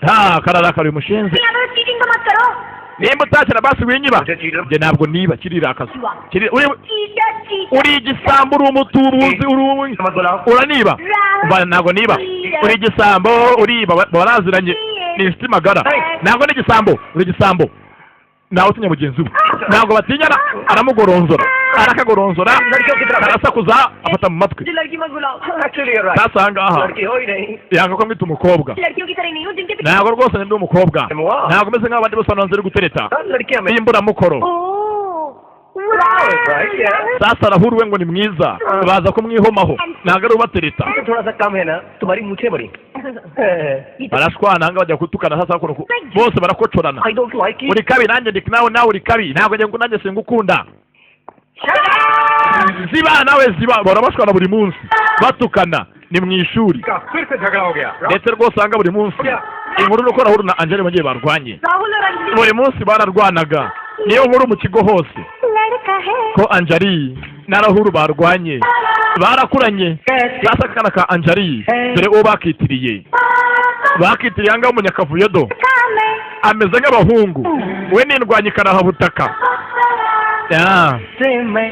ha, kararakara uyu mushinzi. Cheating तो मत करो। Nimba utakina basi winyiba. Njye ntabwo niba, kirirakaza. Kiri uri cheater, cheater. Uri igisambo, uri umutubuzi, uri uraniba. Mba ntabwo niba, uri igisambo, uriba. Baraziranye, ni inshuti magara. Ntabwo ni igisambo, uri igisambo. Ntawe utinya mugenzi we, ntabwo batinyana. Aramugoronzora, arakagoronzora, arasakuza, afata mu matwi. लड़की मत बुलाओ। Actually, you're right. Sasa aha ngaha लड़की हो ही नहीं। Yanga ko mwita umukobwa. लड़कियों की तरह नहीं हूँ जिनके Ntabwo rwose ndi umukobwa, ntabwo meze nk'abandi bose banze gutereta. लड़कियां में N'imburamukoro. Right, yeah. Sasa Rahuru we ngo ni mwiza, baza kumwihomaho, ntabwo ari ubatereta. थोड़ा सा कम है ना, तुम्हारी मूछें बड़ी। Barashwana ahangaha, bajya gutukana. Sasa bose barakocorana. I don't like Uri kabi, nanjye ndi nawe, nawe uri kabi, ntabwo njye nanjye singukunda. Ziba nawe ziba. Bahora bashwana buri munsi, batukana. Ni mu ishuri. फिर से झगड़ा हो गया. Ndetse rwose usanga buri munsi inkuru nuko Rahul na Anjali bagiye barwanye. Rahul और Anjali. Buri munsi bararwanaga, niyo nkuru mu kigo hose लड़का है. Ko Anjali na Rahul barwanye, barakuranye. Sasa akana ka Anjali, dore uwo bakitiriye, bakitiriye ahangaha umunyakavuyo do ameze nk'abahungu we n'indwanyi karahabutaka. Ya. से मैं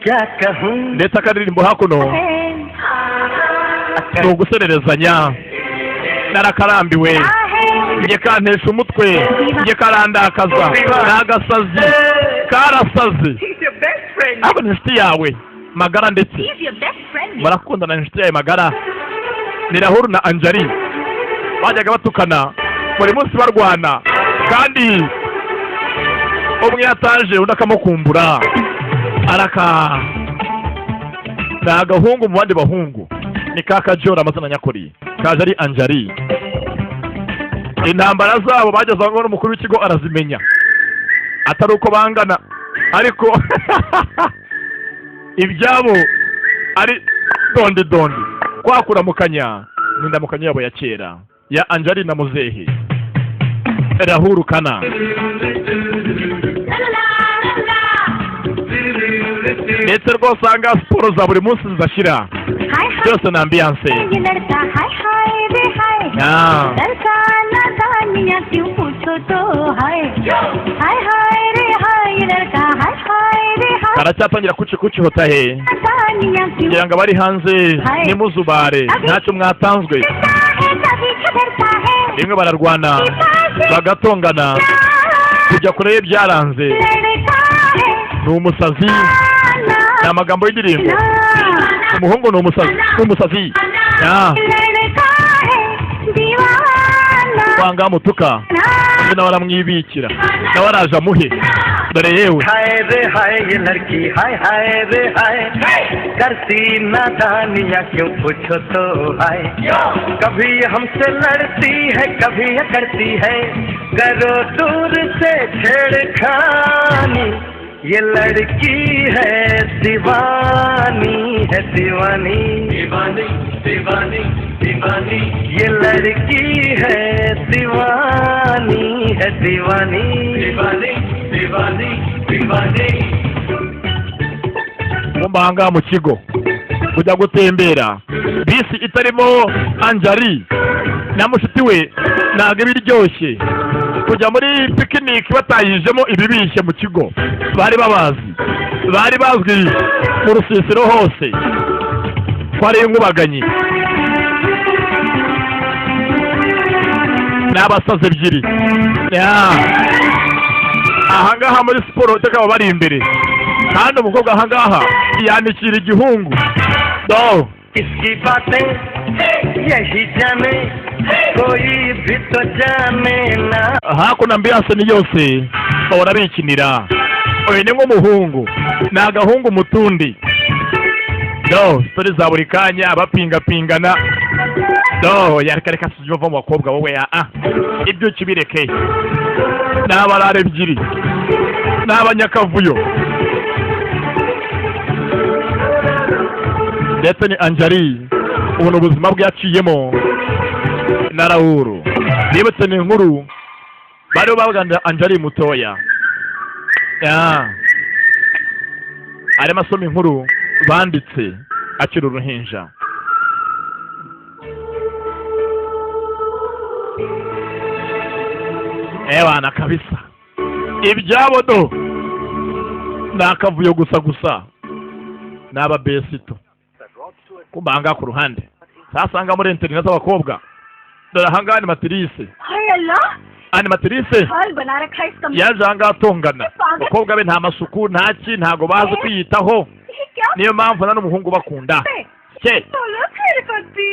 क्या कहूँ. Ndetse akaririmbo hakuno ni ugusererezanya. Narakarambiwe njye, kantesha umutwe njye, karandakaza, ni agasazi, karasaze. He's your best friend. Ariko ni inshuti yawe magara ndetse. He's your best friend. Murakundana, ni inshuti yawe magara. Ni Rahul na Anjali bajyaga batukana buri munsi, barwana, kandi umwe yataje undi akamukumbura. Araka ni agahungu mu bandi bahungu, ni ka Kajora, amazina nyakuri kaje ari Anjali. Intambara zabo bageze aho ngaho n'umukuru w'ikigo arazimenya, atari uko bangana, ariko ibyabo ari dondi dondi. Kwa kuramukanya ni indamukanyo yabo ya kera ya Anjali na muzehe Rahul Kana. Ndetse rwose usanga siporo za buri munsi zidashira. Hi hi Byose ni ambiance. ये लड़का, हाय हाय रे हाय. Ah. लड़का नादानियाँ क्यों पूछो तो, हाय हाय हाय रे हाय, ये लड़का, हाय हाय रे हाय. Karacyatangira kuki kuki hotahe. नादानियाँ क्यों Kugira ngo abari hanze nimuzubare, ntacyo mwatanzwe. करता है, कभी झगड़ता है. Rimwe bararwana bagatongana, kujya kure ye byaranze. लड़का है. Ni umusazi, ni amagambo y'indirimbo. Umuhungu ni umusazi, ni umusazi. Ah, लड़का है दीवाना. Kwanga mutuka, undi nawe aramwibikira, nawe araje amuhe. Dore yewe. हाय रे हाय ये लड़की, हाय हाय रे हाय, करती नादानियाँ क्यों पूछो तो, हाय. कभी ये हमसे लड़ती है, कभी ये करती है करो दूर से छेड़खानी. ये लड़की है दीवानी, है दीवानी, दीवानी, दीवानी, दीवानी. ये लड़की है दीवानी, है दीवानी, दीवानी, दीवानी, दीवानी. Mumba ahangaha mu kigo, kujya gutembera bisi itarimo Anjali na mushuti we ntabwo iba iryoshye. Kujya muri pikiniki batayijemo ibibishye mu kigo, bari babazi, bari bazwi mu rusisiro hose ko ari inkubaganyi, ni abasazi ebyiri. Ya. Ahangaha muri siporo iteka baba bari imbere, kandi umukobwa ahangaha yanikira igihungu do. इसकी बातें यही जाने, कोई भी तो जाने ना. Hakuno ambiance ni yose, bahora bikinira. Uyu ni nk'umuhungu, ni agahungu mu tundi do story za buri kanya, bapingapingana do. Yareka reka sijya uva mu bakobwa wowe. Ah, ibyo ukibireke, ni abarara ebyiri, ni abanyakavuyo. Ndetse ni Anjali ubu ni ubuzima bwe yaciyemo na Rahul. Nibutse ni inkuru bariho baganira Anjali mutoya. Ya. Arimo asoma inkuru banditse akiri uruhinja. Ewana kabisa, ibyabo do ni akavuyo gusa gusa, ni ababesito kumba ahangaha ku ruhande. Sasanga muri interineti z'abakobwa, dore ahangaha animatrice. हाय अल्लाह. Animatrice हाल बना रखा है इस कमरे. Yaje ahangaha atongana abakobwa be, nta masuku, nta ki, ntago bazi kwiyitaho. ये क्या Niyo mpamvu nta n'umuhungu bakunda है? Cye. बोलो छरपति,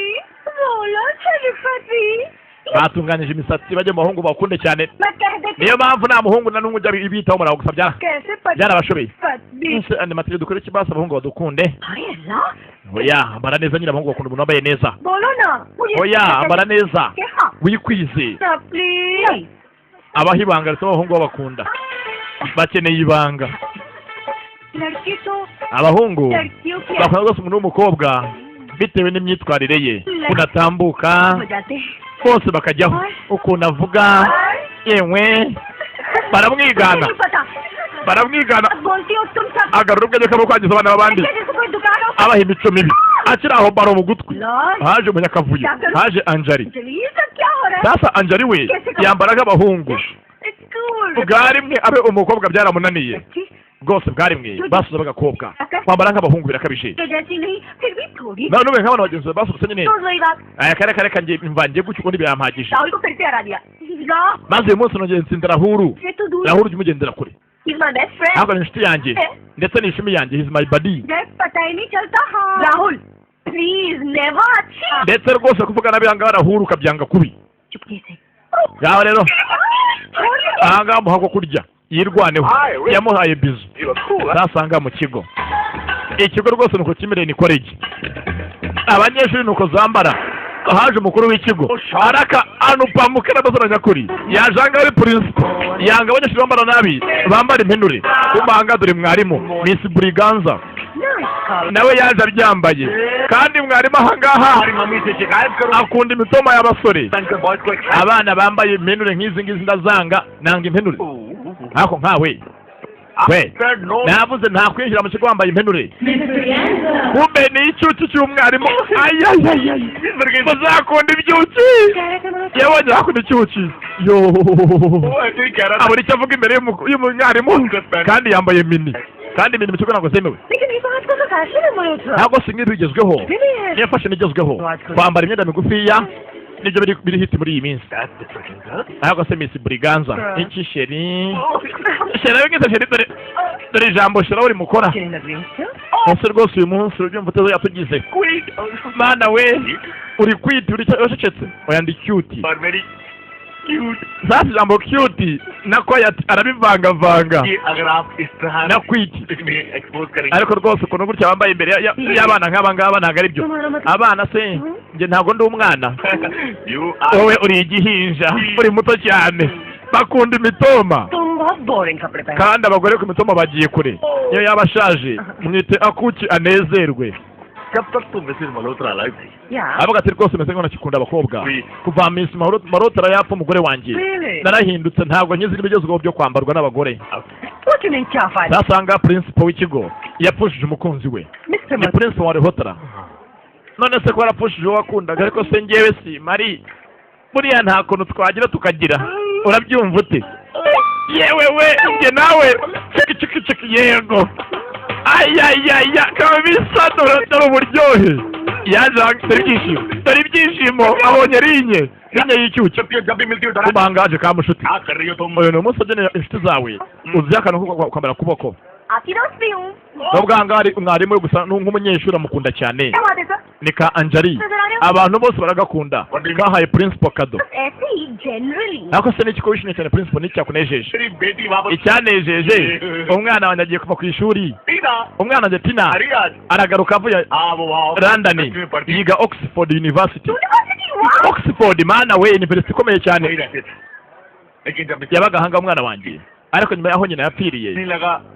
बोलो छरपति. Batunganyije imisatsi, bajya mu bahungu bakunde cyane. मैं कह देती Niyo mpamvu nta muhungu na n'umwe ujya ibitaho muraho gusa byara कैसे पति byarabashobeye. पत्नी Ese andi mategeko dukore iki basi abahungu badukunde? अरे अल्लाह Oya, ambara neza nyine, abahungu bakunda umuntu wambaye neza. बोलो ना मुझे Oya, ambara neza, हाँ wikwize. ना please. Abaho ibanga rituma abahungu babakunda, bakeneye ibanga. लड़की तो Abahungu लड़कियों की bakunda rwose umuntu w'umukobwa bitewe n'imyitwarire ye, ukuntu atambuka, हो जाते हैं। bose bakajyaho, ukuntu avuga, yewe baramwigana. मुझे नहीं पता Baramwigana. अब बोलती हो तुम सब Agarura ubwenge kabo kwangiza abana b'abandi, जैसे कोई दुकान हो। abaha imico mibi. Akiri aho, baro mu gutwi, haje umunyakavuyo, haje Anjari. ये सब क्या हो रहा है? Sasa Anjari we yambara nk'abahungu. School Bwa rimwe abe umukobwa byaramunaniye rwose, bwa rimwe basuze b'agakobwa kwambara nk'abahungu birakabije. तो जैसी नहीं फिर भी थोड़ी Nawe nube nk'abana bagenzi bawe basohotse nyine. तो वही बात। Aya kare kare kanjye mvangiye gutyo ubundi birampagije. Rahul को फिर से हरा दिया ला, Maze uyu munsi nongeye nsinda Rahuru. ये तो दूर। Rahuru ujya umugendera kure. Is my best friend. Ntabwo ni inshuti yanjye ndetse ni ishumi yanjye, he's my buddy. पता ही नहीं चलता। हाँ राहुल please never अच्छी। Ndetse rwose kuvuga nabi ahangaha Rahuru ukabyanga kubi. चुपके से। Ngaho rero ahangaha muha ko kurya yirwaneho, yamuhaye bizu. Sasanga mu kigo, ikigo rwose nuko kimereye, ni college, abanyeshuri nuko zambara. Haje umukuru w'ikigo araka anupamuka n'abasore nyakuri yaje ahangaha ari principal, yanga abanyeshuri bambara nabi, bambara impenure. Kumanga dore mwarimu Miss Buriganza nawe yaje abyambaye, kandi mwarimu ahangaha akunda imitoma y'abasore. Abana bambaye impenure nk'izi ngizi ndazanga, nanga impenure. Ntako nkawe we navuze nta kwinjira mu kigo wambaye impenure. Kumbe ni icyuki cy'umwarimu. Ayayayay, muzakunda ibyuki, yabonye hakunda icyuki yo, abura icyo avuga imbere y'umwarimu, kandi yambaye mini, kandi mini mu kigo ntabwo zemewe. लेकिन ये तो आजकल का फैशन है Malhotra. Ntabwo si nk'ibi bigezweho, niyo fashion igezweho, kwambara imyenda migufiya nibyo biri hit muri iyi minsi. Ntabwo se Miss Buriganza iki chérie, chérie wigeze chérie, dore dore ijambo chérie uri mukora ese rwose uyu munsi ubyumva uteze yatugize mana we uri kwita uri wacecetse. Oya, ndi cute. Sasa ijambo cute na quiet arabivangavanga na kwiti, ariko rwose ukuntu gutya wambaye imbere y'abana nk'aba ngaba ntabwo ari byo. Abana se njye ntabwo ndi umwana, wowe uri igihinja, uri muto cyane. Bakunda imitoma. तुम बहुत बोरिंग कपड़े पहन Kandi abagore ku mitoma bagiye kure, iyo yaba ashaje mwite akuki anezerwe. जब तक तुम Mrs Malhotra alive थी। या Avuga ati rwose meze nk'aho ntakikunda abakobwa kuva Miss Malhotra yapfa umugore wanjye. Really? Narahindutse, ntabwo nkizi n'ibigezweho byo kwambarwa n'abagore. What you mean, क्या फायदा? Sasanga principal w'ikigo yapfushije umukunzi we. Mr. Ni principal wa Malhotra, none se ko warapfushije uwo wakundaga, ariko se njyewe si mari buriya nta kuntu twagira tukagira, urabyumva ute? Yewe we, njye nawe ciki ciki ciki, yego, ayayaya, kabisa, dore dore uburyohe yaje aha, dore ibyishimo, dore ibyishimo, abonye rinye rinye y'icyuki kubangaje ka mushuti. Uyu ni umunsi wagenewe inshuti zawe, uzi akantu ko kwambara kuboko. आपकी दोस्त भी हूँ। Nubwo aha ngaha hari umwarimu uri gusa nk'umunyeshuri amukunda cyane. क्या बात है sir? Ni ka Anjari, abantu bose baragakunda, kahaye principal kado. ऐसे ही generally. Ariko se n'iki ko wishimye cyane principal? N'iki cyakunejeje? Icyanejeje, umwana wanjye agiye kuva ku ishuri, umwana wanjye Tina aragaruka avuye London, yiga Oxford University. Oxford, mana we, university ikomeye cyane. Yabaga ahanga umwana wanjye, ariko nyuma yaho nyina yapfiriye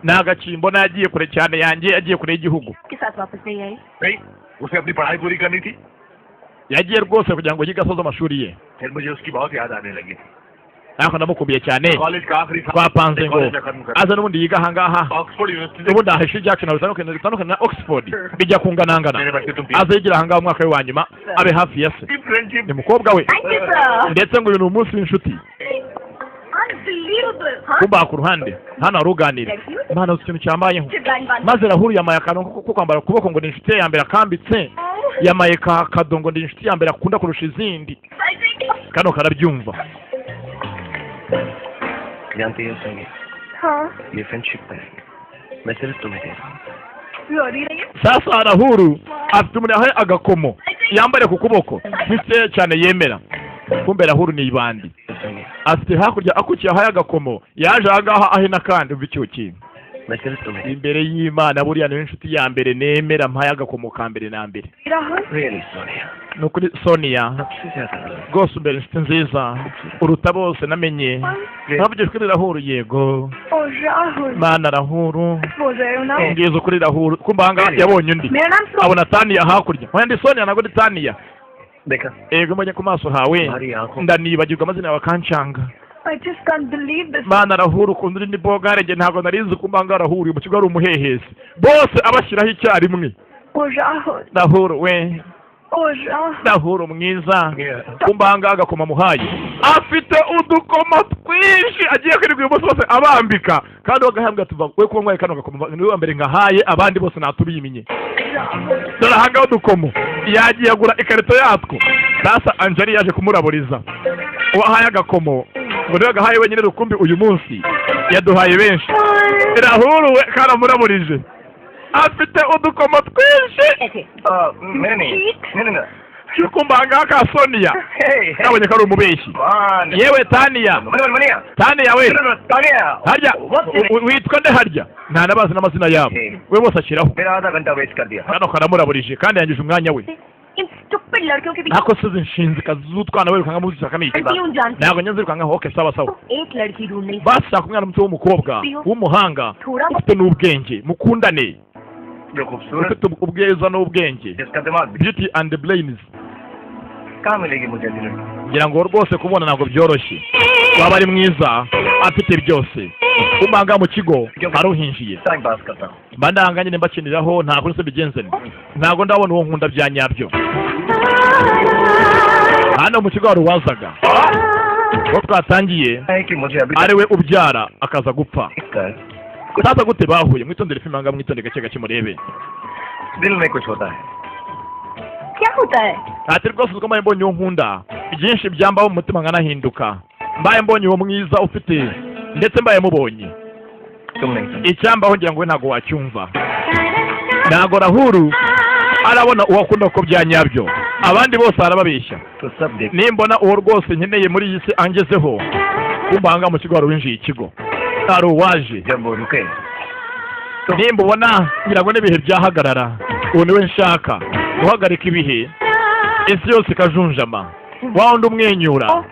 ni agakimbo yagiye kure cyane yanjye, yagiye kure y'igihugu. के साथ वापस नहीं आई? नहीं, उसे अपनी पढ़ाई पूरी करनी थी। Yagiye rwose kugira ngo yige asoze amashuri ye. फिर मुझे उसकी बहुत याद आने लगी थी। Ariko ndamukumbuye cyane. College का आखिरी साल Twapanze ngo college में खत्म कर aza n'ubundi yiga ahangaha. Oxford University. Ubundi aha ishuri ryacu ntabwo bitandukanye na Oxford, bijya kunganangana. मेरे बच्चे तुम Aza yigira ahangaha umwaka we wa nyuma, abe hafi ya se, friendship. Ni mukobwa we. Thank you sir. Ndetse ngo uyu ni umunsi w'inshuti. Unbelievable हाँ। Kumbaha ku ruhande hano hari uganira imana uzi ikintu cyambayeho, maze Rahuru yamaye akantu ko kwambara ukuboko ngo ni inshuti ye ya mbere akambitse, yamaye ka kado ngo ni inshuti ya mbere akunda kurusha izindi. Kano karabyumva. जानती हो संगे, हाँ। ये फ्रेंडशिप है, मैं सिर्फ तुम्हें दे रहा हूँ। रो रही है? Sasa Rahuru afite umuntu yahaye agakomo yambare ku kuboko, inshuti ye cyane yemera. Kumbe Rahuru ni ibandi. संगे। Afite hakurya akukiye ahaye agakomo, yaje ahangaha ahina kandi umva icyuki. मैं सिर्फ तुम्हें Imbere y'Imana, buriya niwe inshuti ya mbere nemera, mpaye agakomo ka mbere na mbere. Rahul. Really Sonia, Ni ukuri Sonia, सबसे ज्यादा rwose umbere inshuti nziza uruta bose namenye. Navugije kuri Rahuru, yego. O Rahul. Mana Rahuru. बोल रहे हो ना? Mbwiza ukuri Rahuru, kumva ahangaha yabonye undi. मेरा नाम सो Abona Taniya hakurya. Oya, ndi Sonia, ntabwo ndi Taniya. देखा Ego, mbonye ku maso hawe तुम्हारी आंखों ndanibagirwa amazina yawe akancanga. I just can't believe this. Mana Rahuru, ukuntu uri ni bogare, njye ntabwo narizi ko mbanga Rahuru mu kigo ari umuhehesi, bose abashyiraho icyarimwe. O Rahul. Rahuru we. O Rahul. Rahuru mwiza, kumba ahangaha agakoma amuhaye, afite udukoma twinshi agiye kwirirwa uyu munsi wose abambika, kandi bagahambwa tuva we kuba nkwaye kano gakoma, niwe wa mbere ngahaye, abandi bose natubyiminye. Dore ahangaha udukomo yagiye agura ikarito yatwo. Sasa Anjali yaje kumuraburiza uwo ahaye agakomo ngo niwe agahaye wenyine rukumbi, uyu munsi yaduhaye benshi. Rahuru we karamuraburije, afite udukomo twinshi. मैंने नहीं, नहीं नहीं नहीं। Cyukumba ahangaha ka Sonia kabonye ko ari umubeshyi. Yewe Taniya, Taniya we, harya witwa nde harya? Nta nabazi n'amazina yabo, we bose ashyiraho. मेरा आधा घंटा वेस्ट कर दिया। Kano karamuraburije kandi yangije umwanya we. In stupid लड़कियों के पीछे Ntako sizi inshinzikazi z'utwana wirukanka muzishaka iki? क्यों जानती? Ntabwo njya nzirukanka. Okay, sawa sawa. एक लड़की ढूंढनी Bashaka umwana muto w'umukobwa w'umuhanga, थोड़ा ufite n'ubwenge, mukundane, जो खूबसूरत, ufite ubwiza n'ubwenge, जिसका दिमाग, beauty and the brains. कहाँ मिलेगी मुझे ऐसी लड़की? Ngira ngo rwose kubona ntabwo byoroshye, waba ari mwiza, afite byose. Umanga mu kigo aruhinjiye. Time pass करता हूँ। Mba ndanga nyine mbakiniraho, ntabwo nse mbigenze nte. Ntabwo ndabona uwo nkunda bya nyabyo. Hano mu kigo hari uwazaga uwo twatangiye है कि मुझे अभी ari we ubyara akaza gupfa. कर Sasa gute bahuye? Mwitondere filime ahangaha, mwitondere gake gake murebe. दिल में कुछ होता है। क्या होता है? Ati rwose uko mbaye mbonye uwo nkunda, byinshi byambaho mu mutima nkanahinduka, mbaye mbonye uwo mwiza ufite, ndetse mbaye mubonye. तुम नहीं समझ Icyambaho ngira ngo we ntabwo wacyumva. Ntabwo Rahuru arabona uwo akunda ko bya nyabyo, abandi bose arababeshya. तो सब देख Nimbona uwo rwose nkeneye muri iyi si angezeho. Kumva ahangaha mu kigo hari uwinjiye ikigo, hari uwaje. जब वो रुके Nimba ubona ngira ngo n'ibihe byahagarara, uwo niwe nshaka. Guhagarika ibihe, isi yose ikajunjama, wa wundi umwenyura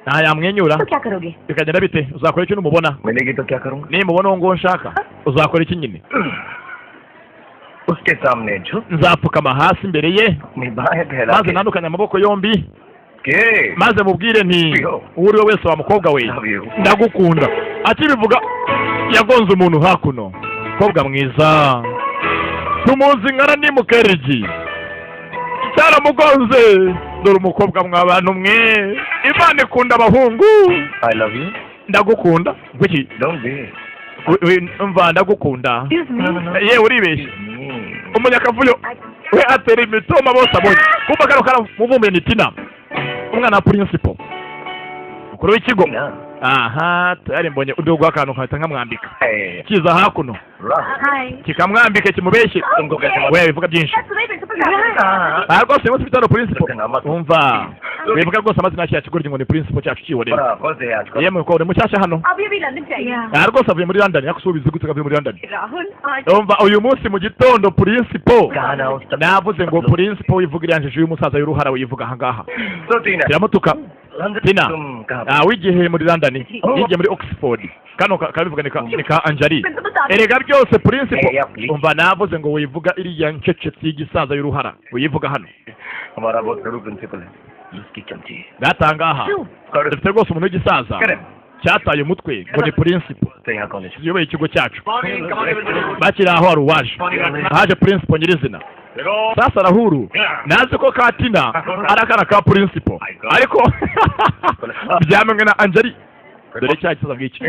nta yamwenyura. तो क्या करोगे? Bikagenda bite? Uzakora iki numubona? मिलेगी तो क्या करूंगा? Nimubona uwo nguwo nshaka, uzakora iki nyine? उसके सामने झुक Nzapfukama hasi imbere ye, अपनी बाहें फैला maze के ntandukanye amaboko yombi, के maze mubwire nti: "Uwo uri we wese, wa mukobwa we, love you." ndagukunda." Akibivuga yagonze umuntu hakuno. Mukobwa mwiza tumuzi nka Rani Mukeregi, cyaramugonze. Dore umukobwa mwa bantu mwe, Imana ikunda abahungu. I love you. Ndagukunda ngwiki? Don't be Umva, ndagukunda. Excuse me. Yewe, uribeshye. Umunyakavuyo we atera imitoma bose abonye. Kumva kano karamuvumbuye, ni Tina, umwana wa principal, mukuru w'ikigo. Aha tayari mbonye undi wo guha akantu nkahita nkamwambika, kiza hakuno. Rahul, Kikamwambika kimubeshye. तुमको कैसे We bivuga byinshi. सुबह principal साहब Aha rwose uyu munsi mfite hano principal. Umva, wivuga rwose amazina yacu kigoryi ngo ni principal cyacu, cyihorera. बड़ा फर्ज है आजकल। Yemwe ko uri mushyashya hano? अभी अभी London चाहिए। Aha rwose avuye muri London, yakusubiza gute avuye muri London? Rahul आज Umva, uyu munsi mu gitondo principal कहा ना उस navuze ngo principal wivuga iriya njiji y'umusaza y'uruhara, wivuga ahangaha. तो टीना, Kiramutuka. London Tina. तुम कहाँ? Ah, wigiye muri London? Yigiye muri Oxford. Kano kabivuga ni ka Anjali. Principal साहब Erega byose principal. Hey, please. Umva, navuze ngo wivuga iriya ncecetse y'igisaza y'uruhara, wiyivuga hano. हमारा बहुत कड़ू प्रिंसिपल है, उसकी चमची है। Ngatangaha dufite rwose umuntu w'igisaza Correct. cyataye umutwe ngo ni principal तो यहाँ college uyoboye ikigo cyacu. Bakiri aho hari uwaje, haje principal nyirizina. Sasa Rahuru nazi ko ka Tina ari akana ka principal, ariko byamenwe na Anjali. Dore cya kibazo ngiki.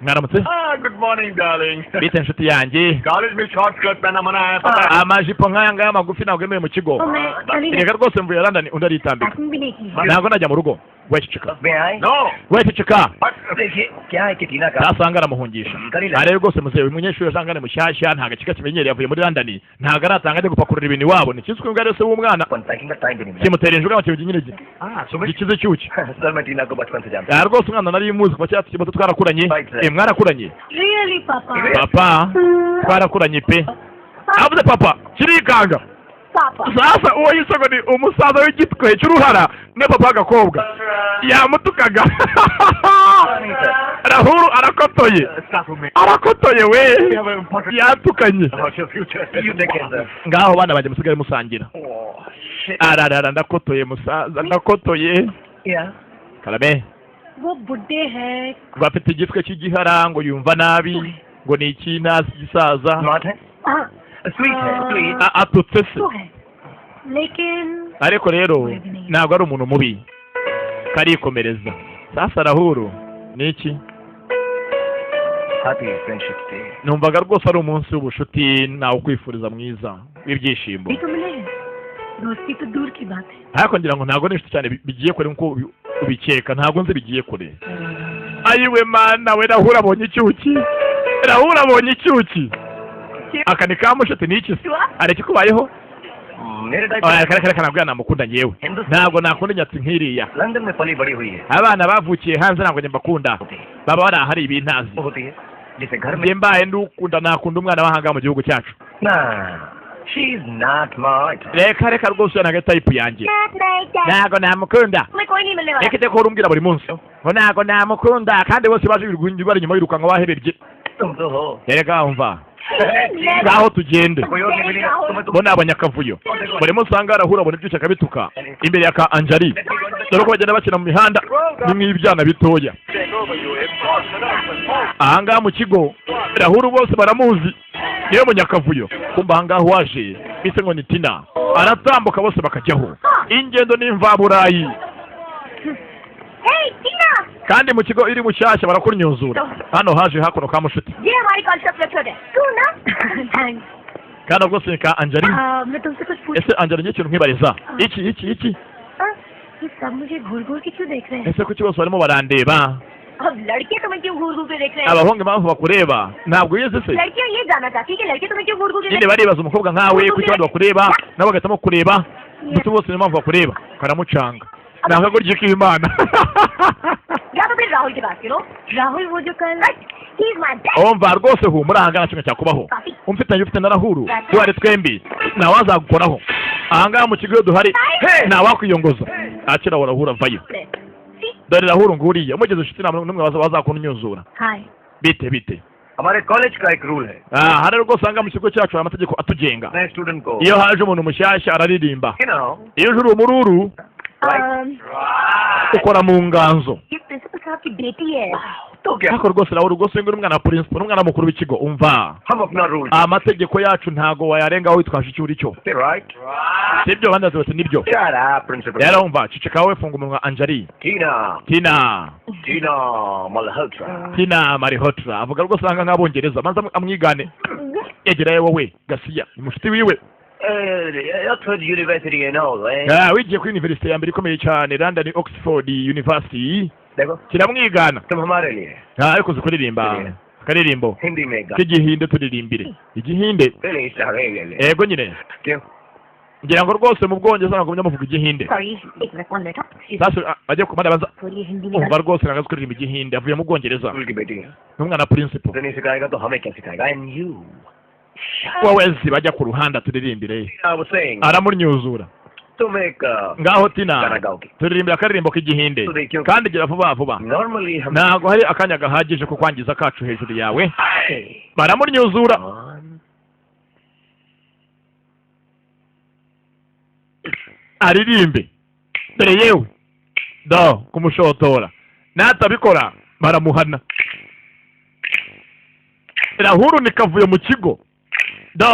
Mwaramutse. Ah, good morning darling. Bite inshuti yanjye? College में short skirt पहनना मना है, पता है? Amajipo nk'aya ngaya magufi ntabwo yemewe mu kigo. तो मैं चली Erega rwose mvuye London. Undi aritambika. Packing भी नहीं की। Ntabwo najya mu rugo. Wececeka. May I? No. Wececeka. देखिए क्या है कि टीना का Ntasanga aramuhungisha. Arebe rwose muzehe, uyu munyeshuri asanga ni mushyashya, ntabwo akiga kimenyereye, avuye muri London, ntabwo aratanga ajya gupakurura ibintu iwabo. Ni kimwe ubwo se w'umwana packing का टाइम भी नहीं मिला. Kimutera injuga ngo nyine gikize icyuki. Sir, मैं टीना को बचपन से जानता Ah, rwose umwana nari muzi kuva kera tukiri bato, twarakuranye. Mwarakuranye? Really papa? Papa, twarakuranye pe. Avuze papa kirikanga. Papa. Sasa uwo yise ngo ni umusaza w'igitwe cy'uruhara ne papa w'agakobwa yamutukaga. Rahuru arakotoye, arakotoye we, yatukanye. हूँ. You take care, sir. Ngaho bana banjye, musigare musangira. Ararara, ndakotoye musaza, ndakotoye. Yeah. Karame. वो बुड्ढे हैं. Ngo afite igitwe cy'igihara, ngo yumva nabi, ngo ni icy'intazi gisaza. Smart है. हाँ. Sweet है, sweet. Atutse se? तो है, लेकिन Ariko rero ntabwo ari umuntu mubi. Karikomereza. Sasa Rahuru ni iki? Happy Friendship Day. Numvaga rwose ari umunsi w'ubushuti, nawe ukwifuriza mwiza w'ibyishimo. भी तो मिले हैं, दोस्ती तो दूर की बात है. Ariko ngira ngo ntabwo n'inshuti cyane bigiye kure nk'uko ubikeka, ntabwo nzi bigiye kure. Ayiwe mana we, Rahura abonye icyuki, Rahura abonye icyuki. Aka ni ka mushuti. Ni iki se? Hari ikikubayeho? मेरे type Oya, reka reka, ntabwo namukunda ngewe, ntabwo nakunda inyatsi nk'iriya. London में पली बड़ी हुई है. Abana bavukiye hanze ntabwo njye mbakunda, baba bari ahari ibintazi. होती है जिसे घर में Njye mbaye ndukunda, nakunda umwana w'ahangaha mu gihugu cyacu. ना, she is not my. Reka reka rwose, ntabwo ari type yanjye, ntabwo namukunda. तुम्हें कोई नहीं मिलने वाला. Reka iteka uhora umbwira buri munsi ngo ntabwo namukunda, kandi bose baje bari inyuma birukanka baherebye. तुम तो हो. Erega umva, ngaho tugende. कोई और नहीं मिलेगा तुम्हें तो. Bo ni abanyakavuyo, buri munsi usanga arahura abona ibyuki akabituka imbere ya ka Anjari. Dore ko bagenda bakina mu mihanda, ni nk'ibyana bitoya. Ahangaha mu kigo Rahuru bose baramuzi, niwe munyakavuyo. Kumva ahangaha waje bise ngo ni Tina, aratambuka bose bakajyaho, ingendo ni imvaburayi. Hey Tina. Kandi mu kigo iri mushyashya barakunyuzura. Hano haje hakuno ka mushuti. ये हमारी कॉलेज का प्रोफेसर है तू ना. Thanks. Kandi rwose ni ka Anjari. मैं तुमसे कुछ पूछ Ese Anjari, ngiye ikintu nkwibariza. Iki iki iki? ये सब मुझे घूर घूर के क्यों देख रहे हैं? Ese kuki bose barimo barandeba? अब लड़के तुम्हें क्यों घूर घूर के देख रहे हैं? Abahungu impamvu bakureba ntabwo uyizi se? लड़कियां ये जानना चाहती है कि लड़के तुम्हें क्यों घूर घूर के Nyine baribaza umukobwa nkawe kuki abandi bakureba, nabo bagahitamo kureba. Ndetse bose niyo mpamvu bakureba. Karamucanga, ni akagoryi k'Imana. या तो फिर राहुल की बात करो. राहुल, वो जो कल? He is my best. Umva rwose, humura, ahangaha kimwe cyakubaho umfitanye ufite na Rahuru duhari twembi, ntawazagukoraho. Ahangaha mu kigo iyo duhari ntawakwiyongoza. Akira wa Rahuru avayo. Dore Rahuru nguriya, umugeze inshuti, nta n'umwe wazakunyuzura. Hi. Bite bite? हमारे कॉलेज का एक rule है. Ah, hano rwose usanga mu kigo cyacu hari amategeko atugenga. नए स्टूडेंट को Iyo haje umuntu mushyashya araririmba. You know. Iyo uje uri umururu, ukora mu nganzo. ये प्रिंसिपल साहब की बेटी है. तो क्या? Ariko rwose nawe rwose ngo uri umwana wa principal, umwana mukuru w'ikigo, umva, हम अपना rule amategeko yacu ntago wayarengaho witwaje icyo uri cyo. Right. Sibyo? Abandi bati nibyo. Shut up, principal. Rero umva, ceceka wowe, funga umunwa Anjari. Tina. Tina. Tina Malhotra. Tina Malhotra, avuga rwose usanga nk'abongereza, maze amwigane. Yegerayo wowe gasiya, ni mushuti wiwe. Oxford University and all, eh? Ah, wigiye kuri university ya mbere ikomeye cyane, London Oxford University. देखो. Kiramwigana. तुम हमारे लिए Ah, ariko uzi kuririmba akaririmbo Hindi में गा k'igihinde? Turirimbire igihinde. Yego nyine. क्यों? Ngira ngo rwose mu Bwongereza ntabwo muvuga igihinde. Sorry, एक minute, phone बैठा. Sasa ajye kumara banza. थोड़ी हिंदी में. Umva rwose, ntabwo azi kuririmba igihinde, avuye mu Bwongereza. School की बेटी है. N'umwana wa principal. नहीं सिखाएगा तो हमें क्या सिखाएगा? And you Wowe ziba, jya ku ruhande turirimbire. I was saying, Aramunyuzura. तुम एक Ngaho Tina, गाना गाओगी. Turirimbira akaririmbo k'igihinde, kandi gira vuba vuba. Normally हम Ntabwo hari akanya gahagije ko kwangiza kacu hejuru yawe. Baramunyuzura. Aririmbe dore yewe do kumushotora, natabikora baramuhana. Rahuru ni kavuyo mu kigo do.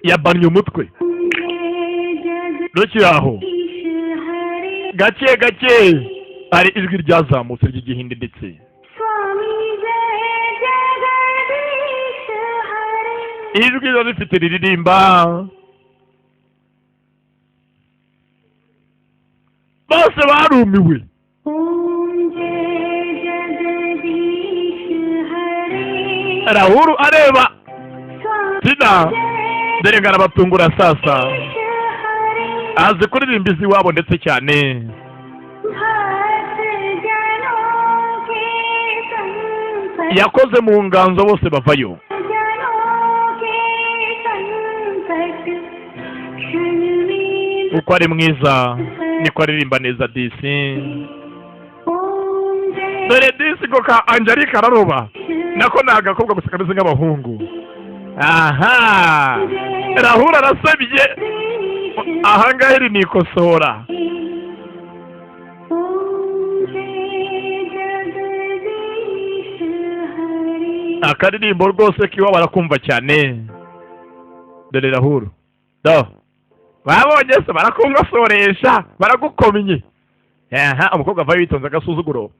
Yabannye umutwe rukiri aho gake gake, hari ijwi ryazamutse ry'igihinde ndetse. Swami Jai Jagat Ijwi riba rifite riririmba, bose barumiwe. Om जय जगदीश हरे Rahuru areba स्वामी Tina, dore ngo arabatungura sasa. हरे Azi kuririmba iz'iwabo ndetse cyane. भक्त जनों के संकट Yakoze mu nganzo bose bavayo. जनों के संकट क्षण में Uko ari mwiza niko aririmba neza disi. Om जय Dore disi ko ka Angelique araroba, nako ni agakobwa gusa kameze nk'abahungu. Aha Rahura arasabye ahangaha, iri ni ikosora. Om जय जगदीश हरे Akaririmbo rwose k'iwabo barakumva cyane. Dore Rahuru do babonye se barakungosoresha, baragukomye. Aha umukobwa avayo yitonze, agasuzuguro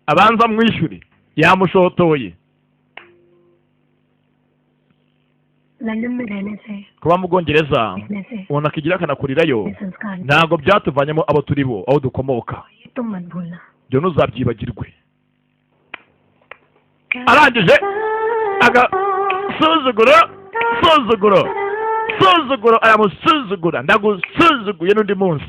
abanza amwishyure, yamushotoye. London में रहने से Kuba mu Bwongereza देखने से umuntu akigira akanakurirayo ये संस्कार ntabwo byatuvanyemo abo turi bo, aho dukomoka. ये तुम मत भूलना। Ibyo ntuzabyibagirwe. Arangije agasuzuguro, suzuguro, suzuguro, aramusuzugura. Ndagusuzuguye n'undi munsi.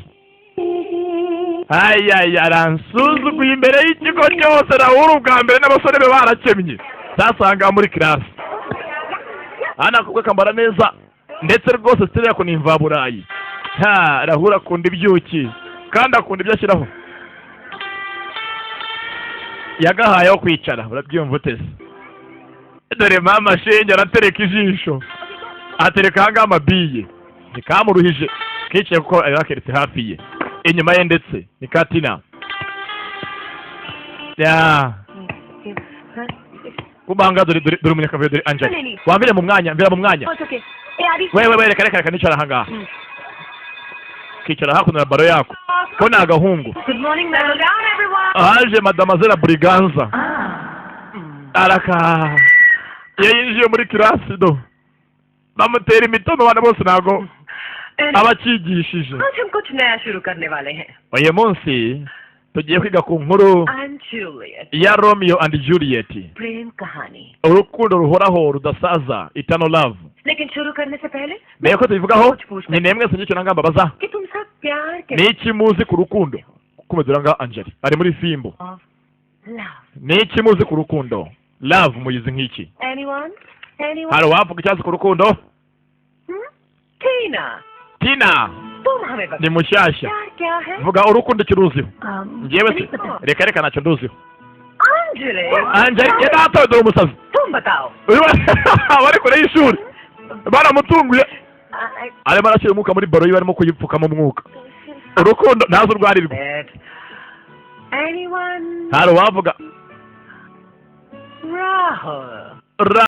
Ayaya, aransuzuguye imbere y'ikigo cyose. Rahura ubwa mbere n'abasore be barakemye. Sasanga muri class hano akobwa kambara neza ndetse rwose style yako ni imvaburayi. Ha, Rahura akunda ibyuki kandi akunda ibyo ashyiraho. Yagahaye aho kwicara, urabyumva uteze. Dore mama shenge aratereka ijisho, atereka ahangaha amabiye ntikamuruhije, kicaye kuko ari akeretse hafi ye, inyuma ye ndetse ni Katina ya kubanga. Dore, dore, dore umunyakavuyo, dore Angela. Wambire mu mwanya, mbira mu mwanya. Okay ए आदि Wewe we, reka, reka, reka nicara ahangaha. Kicara hakuno na baro yako ko ni agahungu. Good morning ma'am. Down everyone. Haje madamazela Buriganza araka. Iyo yinjiye muri class do bamutera imitobe abana bose, ntabwo aba akigishije. आज हम कुछ नया शुरू करने वाले हैं। Uyu munsi tugiye kwiga ku nkuru and Juliet ya Romeo and Juliet, प्रेम कहानी। Urukundo ruhoraho rudasaza, eternal love. लेकिन शुरू करने से पहले Mbere ko tubivugaho, ni mwese nicyo nangamba baza कि तुम सब प्यार के ni iki muzi ku rukundo? Kumedura nga Angeli ari muri fimbo. Love. Ni iki muzi ku rukundo? Love muyizi nk'iki? Anyone, anyone? Hari uwavuga icyazi ku rukundo? Tina. Tina तुम हमें बताओ ni mushyashya. प्यार क्या है? Vuga urukundo icyo uruziho. Njyewe se, reka, reka, ntacyo nduziho. Anjali. Angeli ye data, dore umusazi. तुम बताओ। Uyu bari kure y'ishuri baramutunguye, arimo arashyira umwuka muri baro ye, barimo kuyipfukamo umwuka. Urukundo ntazi urwo ari rwo. Anyone? Hari uwavuga? Rahul. Ra